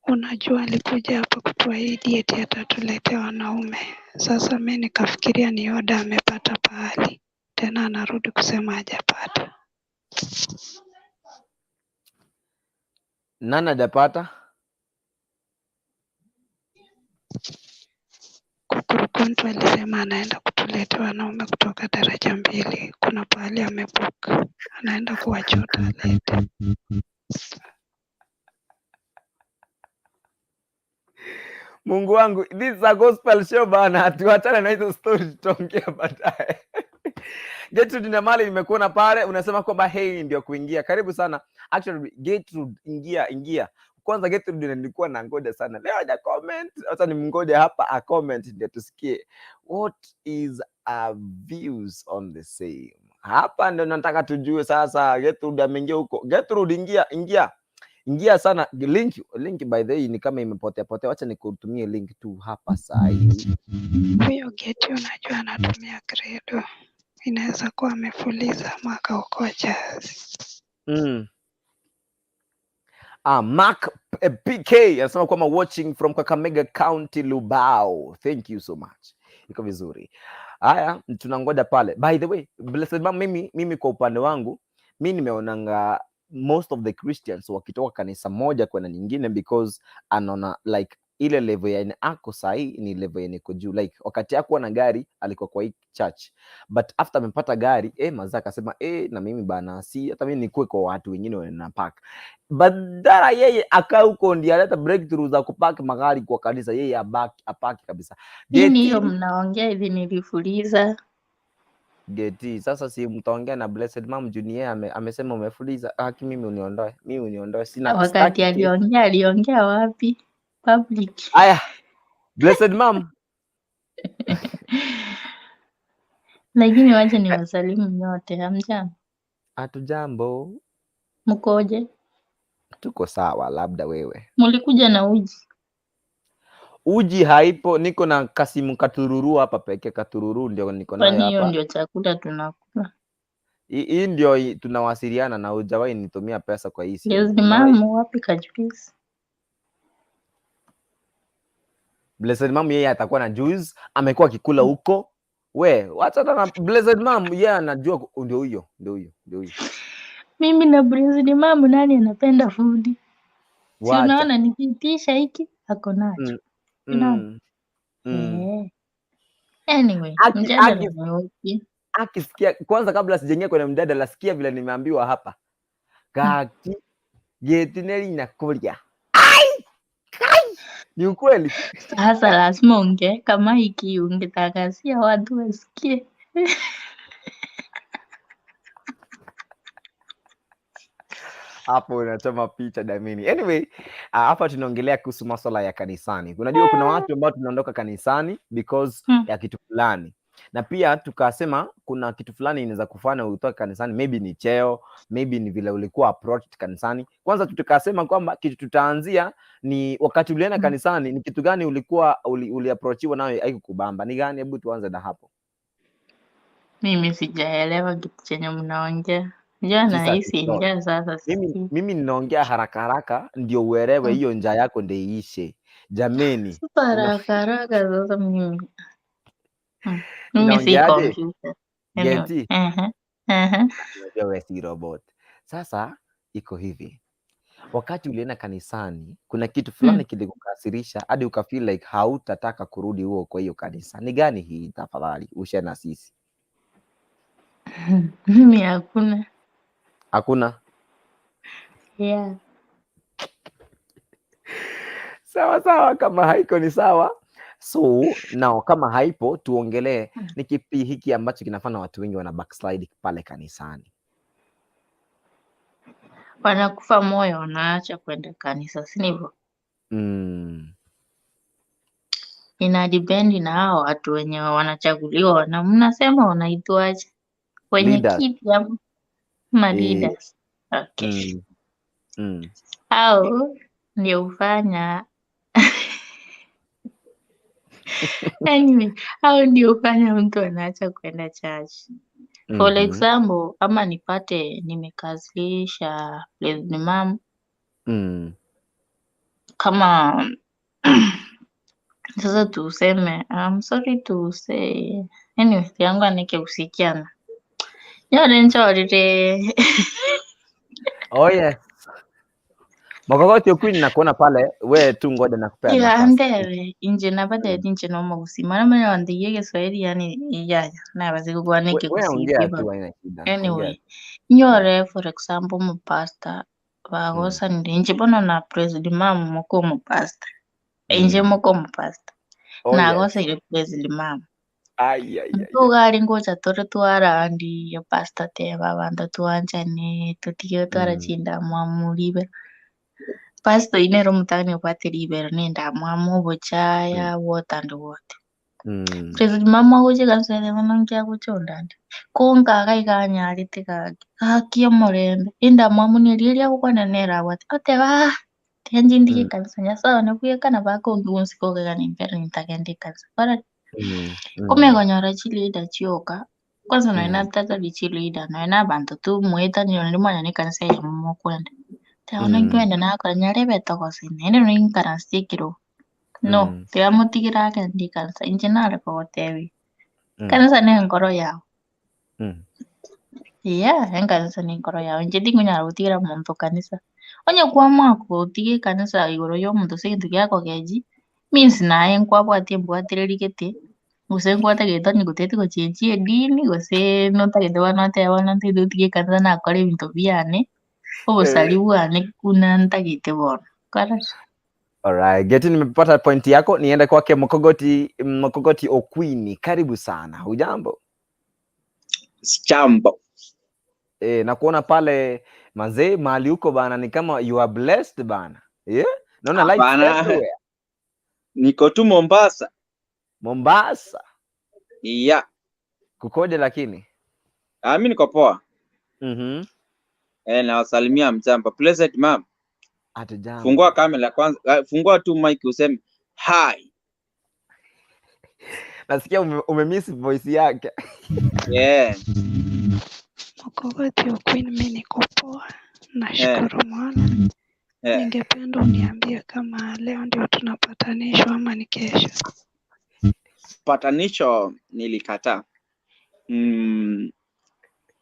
Unajua alikuja hapa kutuahidi eti atatuletea wanaume. Sasa mi nikafikiria ni oda amepata pahali, tena anarudi kusema hajapata. Nani hajapata? Kurukuntu alisema anaenda kutuletea wanaume kutoka daraja 2. Kuna pahali amebook, anaenda kuwachota alete. Mungu wangu, this is a gospel show bana, tuachane na hizo story, tutaongea baadaye. Gertrude Namali, nimekuona pale unasema kwamba hey ndio kuingia. Karibu sana. Actually Gertrude, ingia. Kwanza Gertrude nilikuwa na ngoja sana. Leo haja comment. Acha nimngoje hapa a comment ndio tusikie what is our views on the same. Hapa ndio nataka tujue sasa. Gertrude ameingia huko. Gertrude ingia. Ingia sana. Link by the way ni kama imepotea potea. Wacha nikutumie link tu hapa saa hii. Huyo Geti unajua anatumia credo. Inaweza kuwa amefuliza ama akaokoa jahazi. Mark PK anasema kwamba watching from Kakamega County Lubao. Thank you so much. Iko vizuri. Haya, tunangoja pale. By the way, blessed mom, mimi kwa upande wangu, mimi nimeonanga most of the Christians wakitoka kanisa moja kwenda nyingine because anaona like ile level yenye ako sahi ni level yenye iko juu. Like wakati hakuwa na gari alikuwa kwa hii church, but after amepata gari mazaa akasema na mimi bana, si hata mimi nikuwe kwa watu wengine wana park. Badala yeye akaa huko ndiye aleta breakthrough za kupark magari kwa kanisa, yeye apaki kabisa. Nini hiyo mnaongea hivi? Nilifuliza Geti. Sasa si mtaongea na Blessed Mom Junior amesema umefuliza. Haki mimi uniondoe. Mimi uniondoe. Sina wakati aliongea wapi? Public. Aya. Blessed Mom. Lakini wacha ni wasalimu nyote. Hamjambo? Hatujambo. Mkoje? Tuko sawa, labda wewe. Mulikuja na uji? Uji haipo, niko na kasimu katururu hapa peke. Katururu ndio niko nayo Kwani hiyo hapa. ndio chakula tunakula? Hii ndio tunawasiliana na hujawahi nitumia pesa kwa hii simu. Yes, mama wapi kajuice? Blessed Mom yeye atakuwa na juice, amekuwa akikula huko. We, wacha na Blessed Mom yeye anajua ndio huyo, ndio huyo, ndio huyo. Mimi na Blessed Mom nani anapenda food? Si unaona nikiitisha hiki ako nacho. Anyway, mjadala ni Akisikia kwanza, kabla sijaingia kwenye mjadala, sikia vile nimeambiwa hapa. Kaki getineri na kulia. Ai! Kai! Ni ukweli. Sasa lazima ungeweka maiki, ungetangazia watu wasikie. Hapo unachoma picha damini. Anyway, hapa tunaongelea kuhusu masuala ya kanisani. Unajua kuna watu ambao tunaondoka kanisani because ya kitu fulani, na pia tukasema kuna kitu fulani inaweza kufanya utoke kanisani, maybe ni cheo, maybe ni vile ulikuwa approached kanisani. Kwanza tukasema kwamba kitu tutaanzia ni wakati ulienda kanisani, ni kitu gani ulikuwa uliapproachiwa nayo haikukubamba? Ni gani? Hebu tuanze na hapo. Mimi sijaelewa kitu chenye mnaongea. Njaa Tisa nahisi kidogo. njaa sasa Mimi, sikii. mimi ninaongea haraka haraka ndio uelewe, hiyo njaa yako ndio iishe. Jameni, Sasa haraka haraka sasa mimi. Mimi si Inaongeaje? kompyuta. Anyway, Geti. ehe, ehe. Unajua wewe si robot. Sasa iko hivi, wakati ulienda kanisani kuna kitu fulani kilikukasirisha hadi ukafeel like hautataka kurudi huo kwa hiyo kanisa. Ni gani hii? Tafadhali ushare na sisi. Mimi hakuna. Hakuna? Yeah. Sawa sawa, kama haiko ni sawa. So now kama haipo, tuongelee ni kipi hiki ambacho kinafanya watu wengi wana backslide pale kanisani. Wanakufa moyo, wanaacha kwenda kanisa, si ndivyo? Ina depend na hao watu wenye wanachaguliwa, na mnasema wanaitwaje? Wenye Leaders. kiti ama leaders. Okay. Au ndio hufanya anyway, au ndio hufanya mtu anaacha kwenda church. For example, ama nipate nimekasirisha Blessed Mom kama sasa tuseme, I'm sorry to say, anyway, yangu aneke usikiana. Yore nchorire. Oh yes. Mokogoti Okwini nakuona pale, we tu ngoja nakupea Ila nafasi. andebe inje nabade inje no mugusima mara wandigie Kiswahili yani iyaya nabaze kugwaneke We ongea kusikiba. tu, haina shida. Anyway, Ongea. nyore for example mupastor bagosanire inje bono na President Mom muko mupastor. Inje muko mupastor. Oh, yes. Nagosaire President Mom. Ai, ai, ai. Ntugari ngocha tore twarandi pastor teba abanto twanchane tutige twarachinda mwamuribe. Pastor inero mutani obwate ribero nenda mwamu obochaya what and what. President Mama agocha kanisa bono nkiagocha ondande. Konka agaiga anyarete gaki gaki omorembe enda mwamu neri eria agokwana nere abwate oteba tenji ndige kanisa Nyasaye one bwekana bakongi kogegana impero nintagenda ekanisa. Bara komegonyora chileader chioka kwanza noena tatari chileader noena abanto tu mwetani onde mwanya ne kanisa eyemo mokwenda. Tebona nkwenda nakora nyarebe togosina ende noinkaranse ekero. No, tigamotigera agende kanisa inche nare kogotebi. Kanisa ne enkoro yao. Yeah, enkanisa ne enkoro yao. Inche tingonyara gotigera omonto kanisa. Onye kwamua gotiga ekanisa igoro ya omonto ase egento giakogechi, means naye nkwabwati embwatereri gete, gose nkwatagete onye goteti gochenchia edini, gose notagete bono otebe bono ntagete gotiga ekanisa nakora ebinto biane, obosari bwane buna ntagete bono. Kora. Alright, Geti, nimepata pointi yako, niende kwake Mokogoti, Mokogoti Okwini. Karibu sana. Hujambo? Sijambo. Na kuona pale manzee mahali huko bana ni kama you are blessed bana. Yeah? Naona lights Hapana. everywhere. Niko tu Mombasa. Mombasa. Yeah. Kukoje lakini? Mimi niko poa. Nawasalimia mjambo. Blessed Mom. Hatujambo. Fungua kamera kwanza, fungua tu mic useme hi. Nasikia umemiss voice yake. Yeah. Mokogoti Okwini, mimi niko poa. Nashukuru Mola. Ningependa uniambie kama leo ndio tunapatanishwa ama ni kesho. Patanisho nilikataa.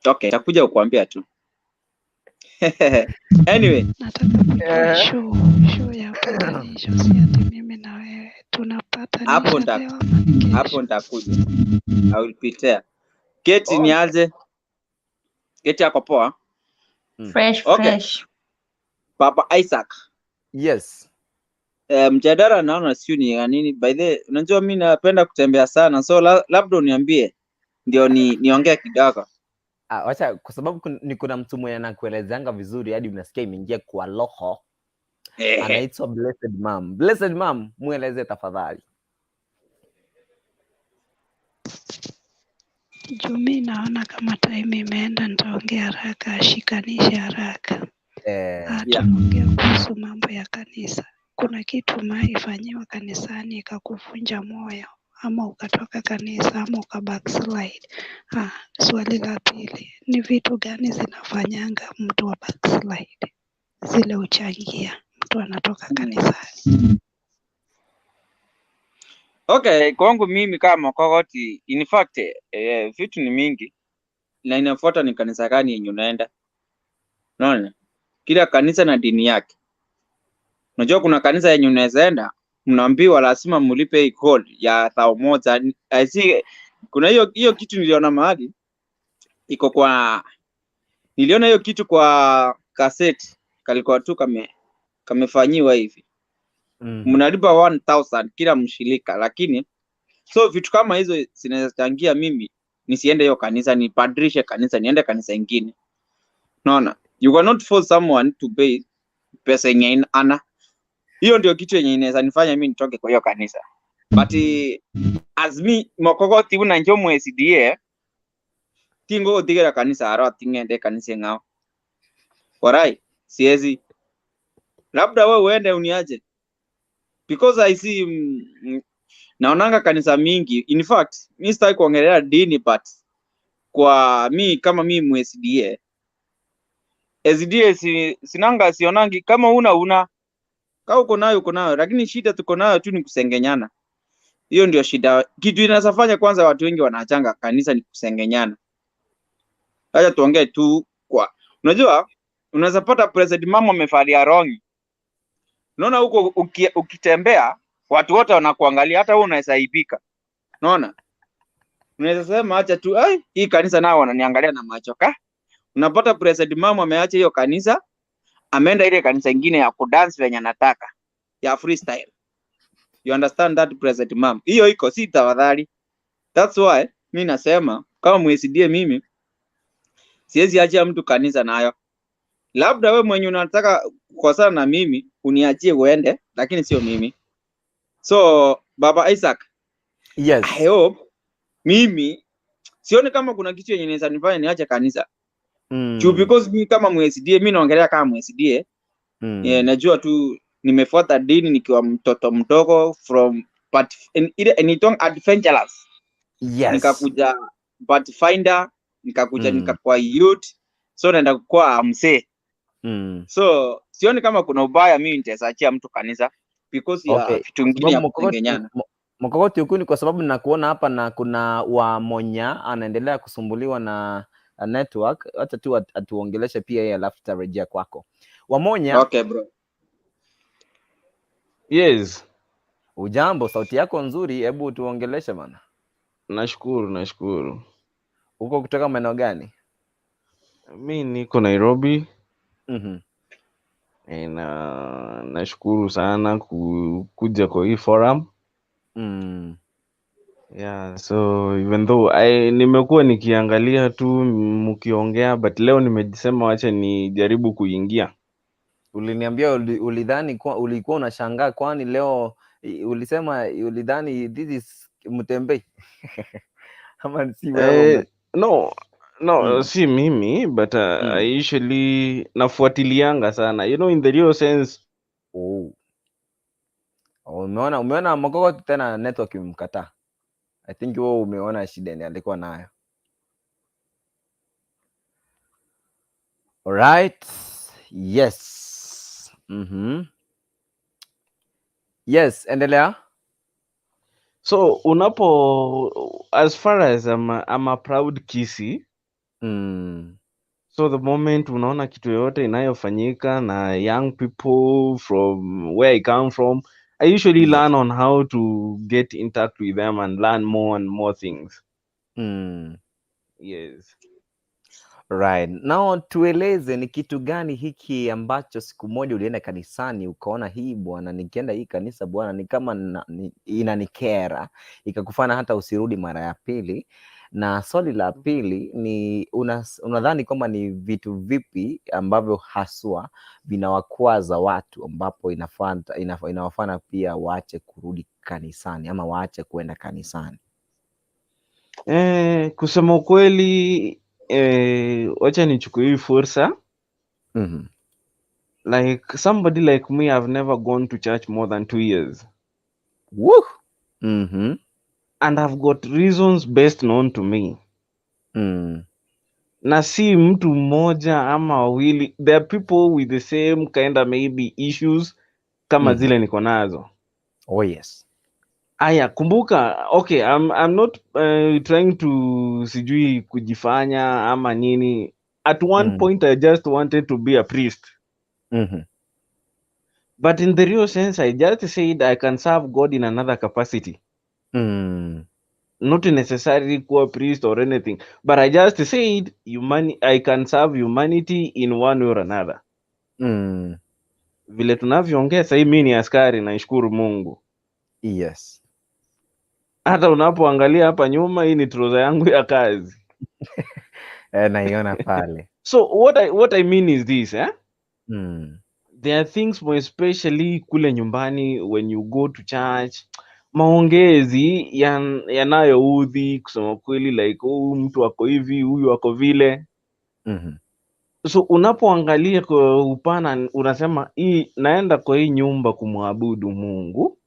Okay, nitakuja kukuambia tu. Anyway, Nataka kujua show ya patanisho, si ati mimi na wewe tunapatanisha leo ama ni kesho. Hapo nitakuja. I will prepare. Keti ni aje? Keti yako poa? Fresh, Okay. fresh. Papa Isaac. Yes. Mjadala naona sio ni ya nini. By the way, unajua mimi napenda kutembea sana. So labda uniambie ndio niongee kidogo. Ah, wacha kwa sababu niko na mtu mwenye anakuelezeanga vizuri hadi unasikia imeingia kwa roho. Anaitwa Blessed Mom. Blessed Mom, mueleze tafadhali. Juu mi naona kama time imeenda, nitaongea haraka, ashikanishe haraka. Tunaongea kuhusu mambo ya kanisa. Kuna kitu umaifanyiwa kanisani ikakuvunja moyo ama ukatoka kanisa ama uka backslide? Swali la pili, ni vitu gani zinafanyanga mtu wa backslide? Zile uchangia mtu anatoka kanisani. Okay, kwangu mimi kama Kokoti, in fact vitu ni mingi na inafuata ni kanisa gani yenye unaenda. Unaona? Kila kanisa na dini yake. Unajua kuna kanisa yenye unaweza enda, mnaambiwa lazima mlipe hii code ya 1,000. I see, kuna hiyo hiyo kitu niliona mahali iko kwa, niliona hiyo kitu kwa kaseti, kalikuwa tu kamefanyiwa hivi. Mnalipa 1000 kila mshirika, lakini so vitu kama hizo zinaweza changia mimi nisiende hiyo kanisa, nibadilishe kanisa, niende kanisa ingine. Unaona? You cannot force someone to pay pesa yenye ana. Hiyo ndio kitu yenye inaweza nifanya mimi nitoke kwa hiyo kanisa. But as me Mokogoti una njo mu SDA tingo otigera kanisa aro tingende kanisa ngao. Warai, siwezi. Labda wewe uende uniaje. Because I see naonanga kanisa mingi. In fact, mi sitaki kuongelea dini, but kwa mi kama mi mu SDA, SDA sinanga sionangi kama una kama uko nayo uko nayo, lakini shida tuko nayo tu ni kusengenyana. Hiyo ndio shida. Kitu inaweza fanya kwanza watu wengi wanaachanga kanisa ni kusengenyana. Acha tuongee tu kwa, unajua unaweza pata President Mama amevalia rongi. Unaona huko ukitembea watu wote wanakuangalia, hata wewe unaweza aibika. Unaona? Unaweza sema acha tu, ai, hii kanisa nao wananiangalia na macho ka. Unapata President Mama ameacha hiyo kanisa, ameenda ile kanisa ingine ya kudance venye anataka, ya freestyle. You understand that, President Mom? Hiyo iko si tafadhali. That's why mi nasema kama mu-SDA mimi siwezi achia mtu kanisa nayo. Labda we mwenye unataka kukosana na mimi uniachie uende, lakini sio mimi. So Baba Isaac, Yes. I hope mimi sioni kama kuna kitu yenye inaweza nifanya niache kanisa. Juu because mi kama mu-SDA, mi naongelea kama mu-SDA, yeah, najua tu nimefuata dini nikiwa mtoto mdogo from but ile inaitwa adventurous. Nikakuja Pathfinder, nikakuja nikakuwa youth, so naenda kukuwa mzee. So sioni kama kuna ubaya mimi nitaachia mtu kanisa because ya vitu vingine ya Sababu Mokogoti, kusengenyana. Mokogoti huku ni kwa sababu nakuona hapa na kuna Wamonya anaendelea kusumbuliwa na network. Acha tu atuongeleshe pia yeye alafu tutarejea kwako. Wamonya. Okay bro. Yes. Ujambo, sauti yako nzuri, hebu tuongeleshe bana. Nashukuru, nashukuru. Uko kutoka maeneo gani? Mi niko Nairobi. Na nashukuru sana kuja kwa hii forum. Yeah, so even though nimekuwa nikiangalia tu mkiongea, but leo nimejisema wacha nijaribu kuingia. Uliniambia ulidhani kwa, ulikuwa unashangaa kwani leo ulisema ulidhani this is Mtembei ama si wewe? No, si mimi, but I usually nafuatilianga sana. In the real sense. Oh. Umeona Mokogoti tena network imemkataa. I think wewe umeona shida yenye alikuwa nayo. Alright. Yes. Yes, endelea. So unapo, as far as I'm a proud Kisii. So the moment unaona kitu yoyote inayofanyika na young people from where I come from, I usually learn on how to get in touch with them and learn more and more things. Yes. Right. Now tueleze ni kitu gani hiki ambacho siku moja ulienda kanisani ukaona hii bwana, nikienda hii kanisa bwana ni kama inanikera, ikakufanya hata usirudi mara ya pili. Na swali la pili ni unadhani kwamba ni vitu vipi ambavyo haswa vinawakwaza watu ambapo inawafanya pia waache kurudi kanisani ama waache kuenda kanisani? Kusema ukweli, wacha nichukue hii fursa. Like somebody like me, I've never gone to church more than 2 years. Woo! And I've got reasons best known to me. Na si mtu mmoja ama wawili. There are people with the same kind of maybe issues kama zile niko nazo. Oh yes. Aya, kumbuka, okay, I'm not trying to sijui kujifanya ama nini. At one point I just wanted to be a priest. But in the real sense, I just said I can serve God in another capacity. Not necessarily kuwa priest or anything, but I just said I can serve humanity in one way or another. Vile tunavyoongea sasa, mimi ni askari, naishukuru Mungu. Yes. Hata unapoangalia hapa nyuma, hii ni trouser yangu ya kazi. Naiona pale. So what I mean is this, eh? There are things more especially kule nyumbani when you go to church, maongezi yanayoudhi kusema kweli, like huyu mtu ako hivi, huyu ako vile. So unapoangalia kwa upana unasema hii naenda kwa hii nyumba kumwabudu Mungu.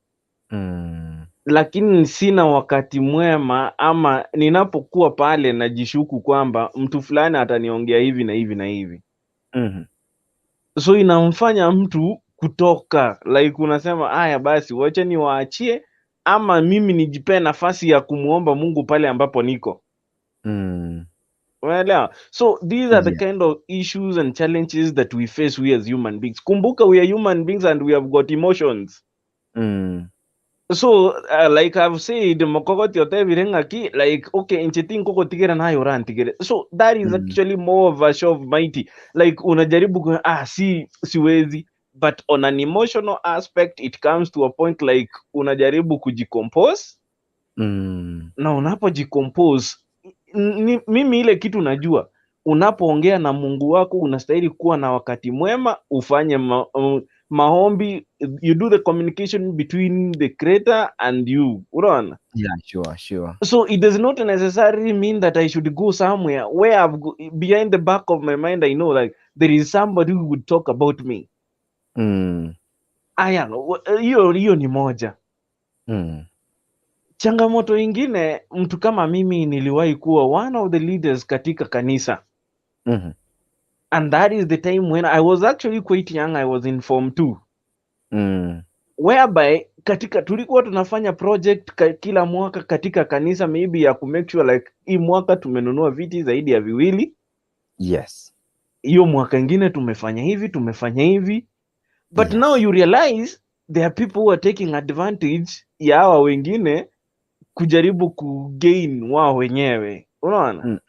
Lakini sina wakati mwema, ama ninapokuwa pale najishuku kwamba mtu fulani ataniongea hivi na hivi na hivi. So inamfanya mtu kutoka, like unasema haya basi wacha niwaachie, ama mimi nijipee nafasi ya kumuomba Mungu pale ambapo niko. Unaelewa? So these are the kind of issues and challenges that we face, we as human beings. Kumbuka we are human beings and we have got emotions. So like I've said, mokogoti otebire ng'aki, like okay, incheti nkogotigera nayo orantigere. So that is actually more of a show of mighty. Like unajaribu siwezi, but on an emotional aspect it comes to a point like unajaribu kujicompose. Na unapojicompose, mimi ile kitu najua, unapoongea na Mungu wako unastahili kuwa na wakati mwema, ufanye maombi, you do the communication between the creator and you. Unaona? Yeah, sure, sure. So it does not necessarily mean that I should go somewhere where I've behind the back of my mind I know like there is somebody who would talk about me. Aya, hiyo ni moja. Changamoto ingine, mtu kama mimi niliwahi kuwa one of the leaders katika kanisa. And that is the time when I was actually quite young. I was in form 2. Whereby katika tulikuwa tunafanya project kila mwaka katika kanisa, maybe ya ku make sure like hii mwaka tumenunua viti zaidi ya 2. Yes. Hiyo mwaka ingine tumefanya hivi, tumefanya hivi. But now you realize there are people who are taking advantage ya hawa wengine kujaribu kugain wao wenyewe. Unaona?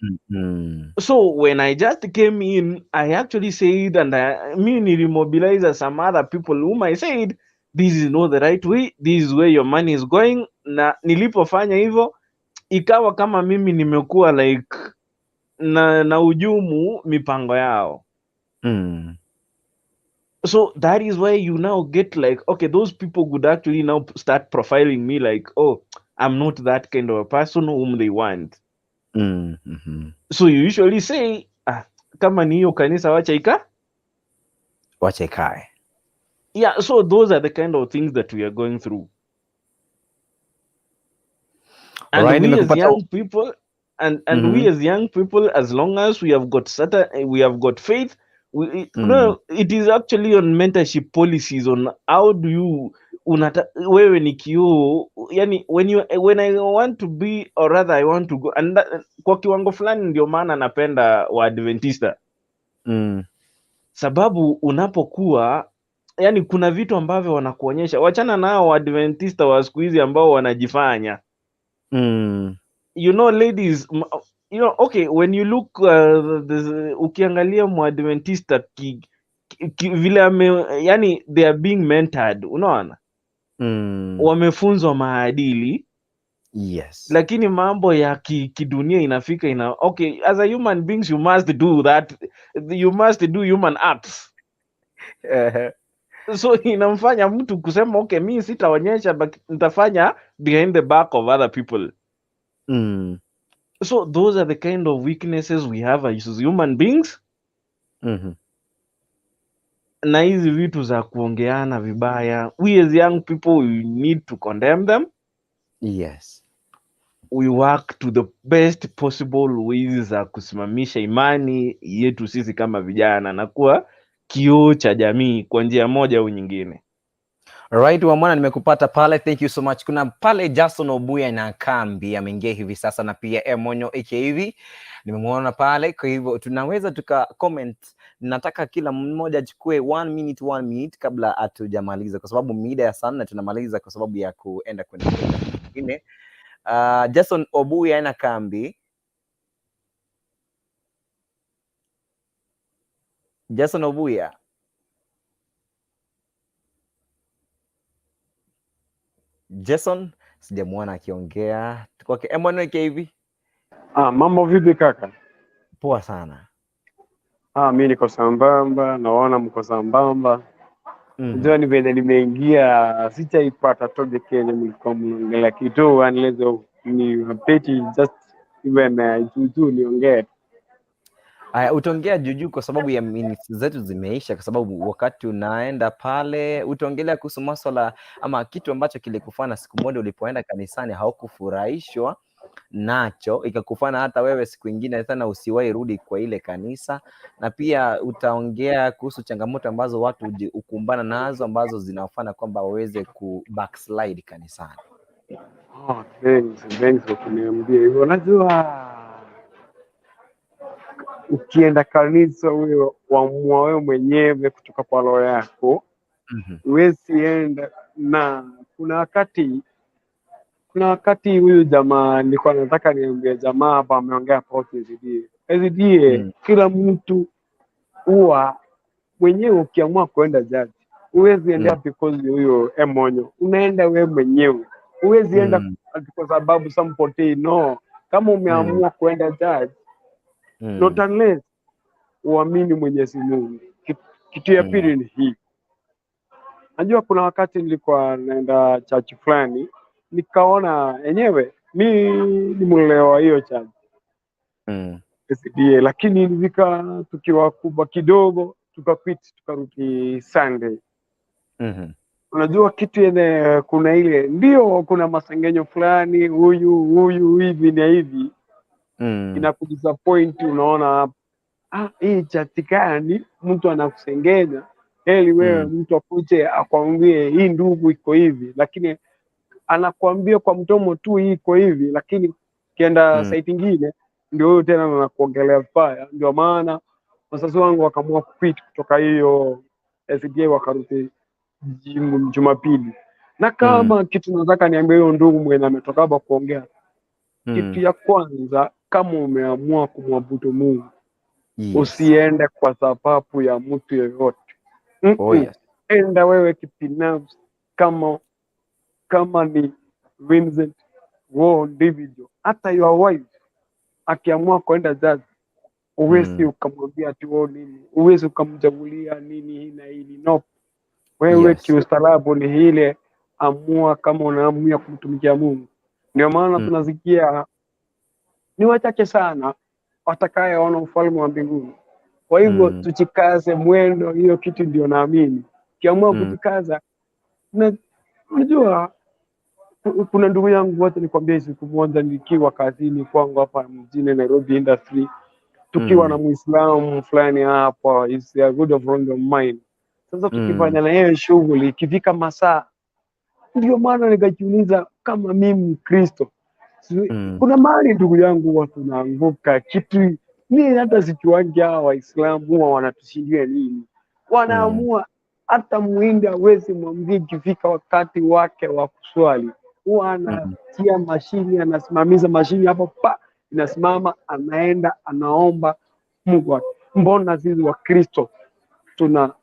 So when I just came in, I actually said, and me nilimobilize some other people whom I said, this is not the right way, this is where your money is going. Na nilipofanya hivyo, ikawa kama mimi nimekuwa like na ujumu mipango yao. So that is why you now get like, okay, those people would actually now start profiling me like, oh, I'm not that kind of a person whom they want. So you usually say, kama ni hiyo kanisa wacha ika? Wacha ikae. Yeah, so those are the kind of things that we are going through. And Alright, we as nimekupata. young people, and we as young people, as long as we have got certain, we have got faith, no, it is actually on mentorship policies on how do you wewe ni kioo, yani when I want to be, or rather I want to go, and that, kwa kiwango fulani ndio maana napenda Waadventista. Sababu unapokuwa, yani kuna vitu ambavyo wanakuonyesha, wachana nao Waadventista wa siku hizi ambao wanajifanya. You know, ladies, you know, okay, when you look, ukiangalia Mwadventista vile yani they are being mentored, unaona? Wamefunzwa maadili. Yes. Lakini mambo ya kidunia inafika ina okay, as a human beings you must do that, you must do human acts. So inamfanya mtu kusema okay, mi sitaonyesha but nitafanya behind the back of other people. So those are the kind of weaknesses we have as human beings. Na hizi vitu za kuongeana vibaya, we as young people we need to condemn them. Yes. We work to the best possible ways za kusimamisha imani yetu sisi kama vijana na kuwa kioo cha jamii kwa njia moja au nyingine. Right, Wamwana, nimekupata pale. Thank you so much. Kuna pale Jason Obuya na Kambi ameingia hivi sasa, na pia Emonyo hivi nimemwona pale. Kwa hivyo tunaweza tuka comment. Nataka kila mmoja achukue 1 minute 1 minute kabla hatujamaliza, kwa sababu mida ya saa 4 tunamaliza kwa sababu ya kuenda kwenye nyingine. Jason Obuya na Kambi. Jason Obuya. Jason sijamuona akiongea. Kwake Emmanuel hivi. Mambo vipi kaka? Poa sana. Mi niko sambamba, naona mko sambamba. Unajua ni vile nimeingia sijaipata topic yenye mlikuwa mnaongelea kitu, unless ni update just even juu niongee. Aya, utaongea juujuu kwa sababu ya minutes zetu zimeisha, kwa sababu wakati unaenda pale utaongelea kuhusu maswala ama kitu ambacho kilikufana siku moja ulipoenda kanisani haukufurahishwa nacho, ikakufana hata wewe siku ingine tena usiwahi rudi kwa ile kanisa. Na pia utaongea kuhusu changamoto ambazo watu ukumbana nazo ambazo zinawafanya kwamba waweze ku backslide kanisani. Oh, thanks kwa kuniambia hivyo. Unajua ukienda kanisa wewe waamua wewe mwenyewe kutoka kwa roho yako. Huwezi enda. Na kuna wakati huyu jamaa nilikuwa nataka niambie jamaa hapa ameongea about SDA. SDA kila mtu huwa mwenyewe ukiamua kuenda jaji huwezi enda because huyo Emonyo, unaenda wewe mwenyewe. Huwezi enda kwa sababu somebody no. Kama umeamua kuenda jaji, not unless uamini Mwenyezi Mungu. Kitu ya pili ni hii. Najua kuna wakati nilikuwa naenda church fulani, nikaona enyewe mi ni mlelewa hiyo church SDA, lakini nilifika tukiwa kubwa kidogo tukaquit tukarudi Sunday. Unajua kitu yenye kuna ile ndio kuna masengenyo fulani huyu hivi na hivi inakudisappoint. Unaona hii church gani mtu anakusengenya, heli wewe mtu akuje akwambie hii ndugu iko hivi, lakini anakuambia kwa mdomo tu hii iko hivi, lakini kienda site nyingine ndio huyo tena anakuongelea vibaya. Ndio maana wazazi wangu wakaamua quit kutoka hiyo SDA wakarudi Jumapili. Na kama kitu nataka niambie huyo ndugu mwenye ametoka hapa kuongea, kitu ya kwanza, kama umeamua kumwabudu Mungu, usiende kwa sababu ya mtu yeyote. Oh, yes. Enda wewe kibinafsi, kama ni Vincent wo individual. Hata your wife akiamua kwenda jaji, huwezi ukamwambia ati wewe nini, huwezi ukamchagulia nini hii na hili. No. Wewe kiustaarabu ni ile, amua kama unaamua kumtumikia Mungu. Ndio maana tunasikia ni wachache sana watakayeona ufalme wa mbinguni. Kwa hivyo tujikaze mwendo, hiyo kitu ndio naamini. Ukiamua kujikaza, na unajua kuna ndugu yangu, wote nikwambie, siku moja nikiwa kazini kwangu hapa mjini Nairobi Industry, tukiwa na Muislamu fulani hapa, is a good friend of mine. Sasa tukifanya na yeye shughuli, ikifika masaa, ndio maana nikajiuliza kama mimi Mkristo, kuna mahali ndugu yangu watu naanguka kitu. Mimi hata sijuangi hawa Waislamu huwa wanatushindia nini. Wanaamua hata muhindi hawezi mwambie ikifika wakati wake wa kuswali, huwa anatia mashini, anasimamisha mashini hapo pa inasimama, anaenda anaomba Mungu wake. Mbona sisi wa Kristo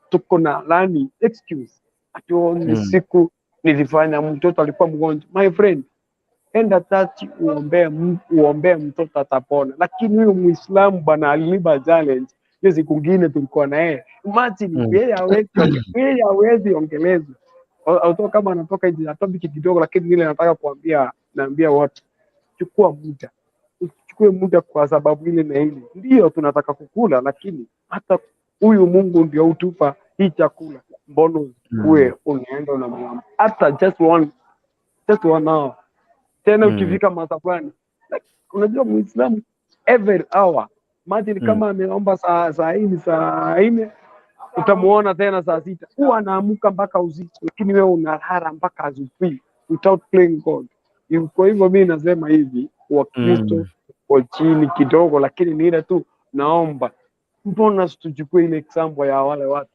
tuko na lani excuse ati ni siku nilifanya mtoto alikuwa mgonjwa. My friend, Enda church uombee, uombee mtoto atapona. Lakini huyu Muislamu bana alinipa challenge hiyo siku ngine tulikuwa na yeye. Imagine yeye hawezi ongelezwa. Although kama anatoka nje ya topic kidogo, lakini vile nataka kuambia, naambia watu, chukua muda, uchukue muda kwa sababu ile na ile. Ndio tunataka kukula, lakini hata huyu Mungu ndio utupa hii chakula, mbona usikue unaenda unamwomba hata just one hour tena? Ukifika masaa fulani, like, unajua Muislamu every hour, imagine kama ameomba saa hii ni saa 4, utamuona tena saa 6, huwa anaamuka mpaka usiku, lakini wewe unalala mpaka asubuhi without praying God. Kwa hivyo mi nasema hivi, Wakristo ko chini kidogo, lakini ni ile tu naomba, mbona tuchukue ile example ya wale watu?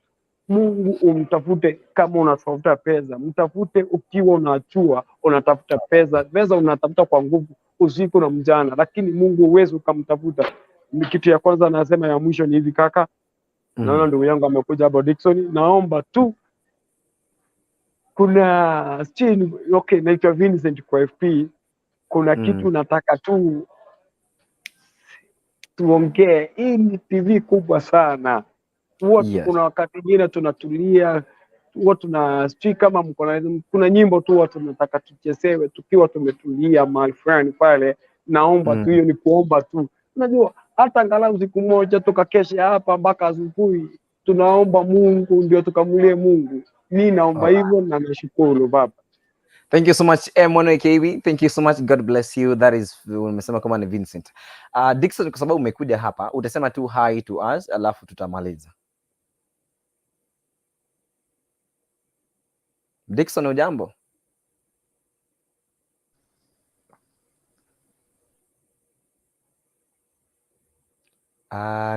Mungu umtafute kama unatafuta pesa, mtafute ukiwa unachua unatafuta pesa. Pesa unatafuta kwa nguvu usiku na mchana, lakini Mungu huwezi ukamtafuta. Ni kitu ya kwanza nasema. Ya mwisho ni hivi, kaka, naona ndugu yangu amekuja hapo Dickson, naomba tu kuna sijui, okay, naitwa Vincent kwa FP. Kuna kitu nataka tu tuongee. Hii ni TV kubwa sana. Huwa kuna wakati mwingine tunatulia, huwa tuna sijui kama mko na kuna nyimbo tu huwa tunataka tuchezewe tukiwa tumetulia mahali fulani pale. Naomba tu, hiyo ni kuomba tu. Unajua hata angalau siku moja tukakesha hapa mpaka asubuhi, tunaomba Mungu ndio tukamulie Mungu. Mi naomba hivyo na nashukuru baba. Thank you so much, M1 KB. Thank you so much. God bless you. That is, umesema kama ni Vincent. Dickson, kwa sababu umekuja hapa, utasema tu hi to us, alafu tutamaliza. Dickson, ujambo?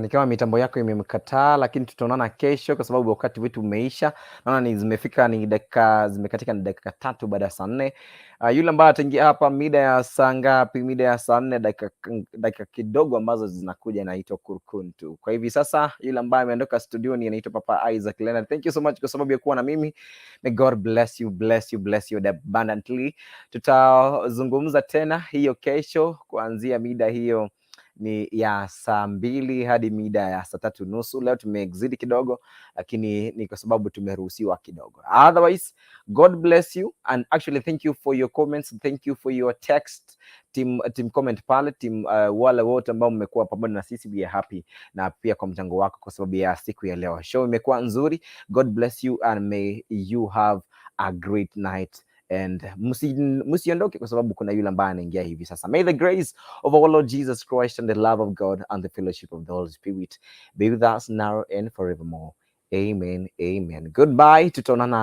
Ni kama mitambo yako imemkataa, lakini tutaonana kesho kwa sababu wakati wetu umeisha. Naona ni zimefika ni dakika zimekatika ni dakika 3 baada ya saa 4. Yule ambaye ataingia hapa mida ya saa ngapi? Mida ya saa 4 dakika kidogo ambazo zinakuja inaitwa Kurkuntu. Kwa hivi sasa yule ambaye ameondoka studioni anaitwa Papa Isaac Leonard. Thank you so much kwa sababu ya kuwa na mimi. May God bless you, bless you, bless you abundantly. Tutazungumza tena hiyo kesho kuanzia mida hiyo ni ya saa 2 hadi mida ya saa 3:30. Leo tumeexceed kidogo, lakini ni kwa sababu tumeruhusiwa kidogo. Otherwise, God bless you and actually thank you for your comments, thank you for your text team comment pale team, wale wote ambao mmekuwa pamoja na sisi, we are happy na pia kwa mchango wako kwa sababu ya siku ya leo. Show imekuwa nzuri. God bless you and may you have a great night and msiondoke kwa sababu kuna yule ambaye anaingia hivi sasa. May the grace of our Lord Jesus Christ and the love of God and the fellowship of the Holy Spirit be with us now and forevermore. Amen. Amen. Goodbye. Tutaonana.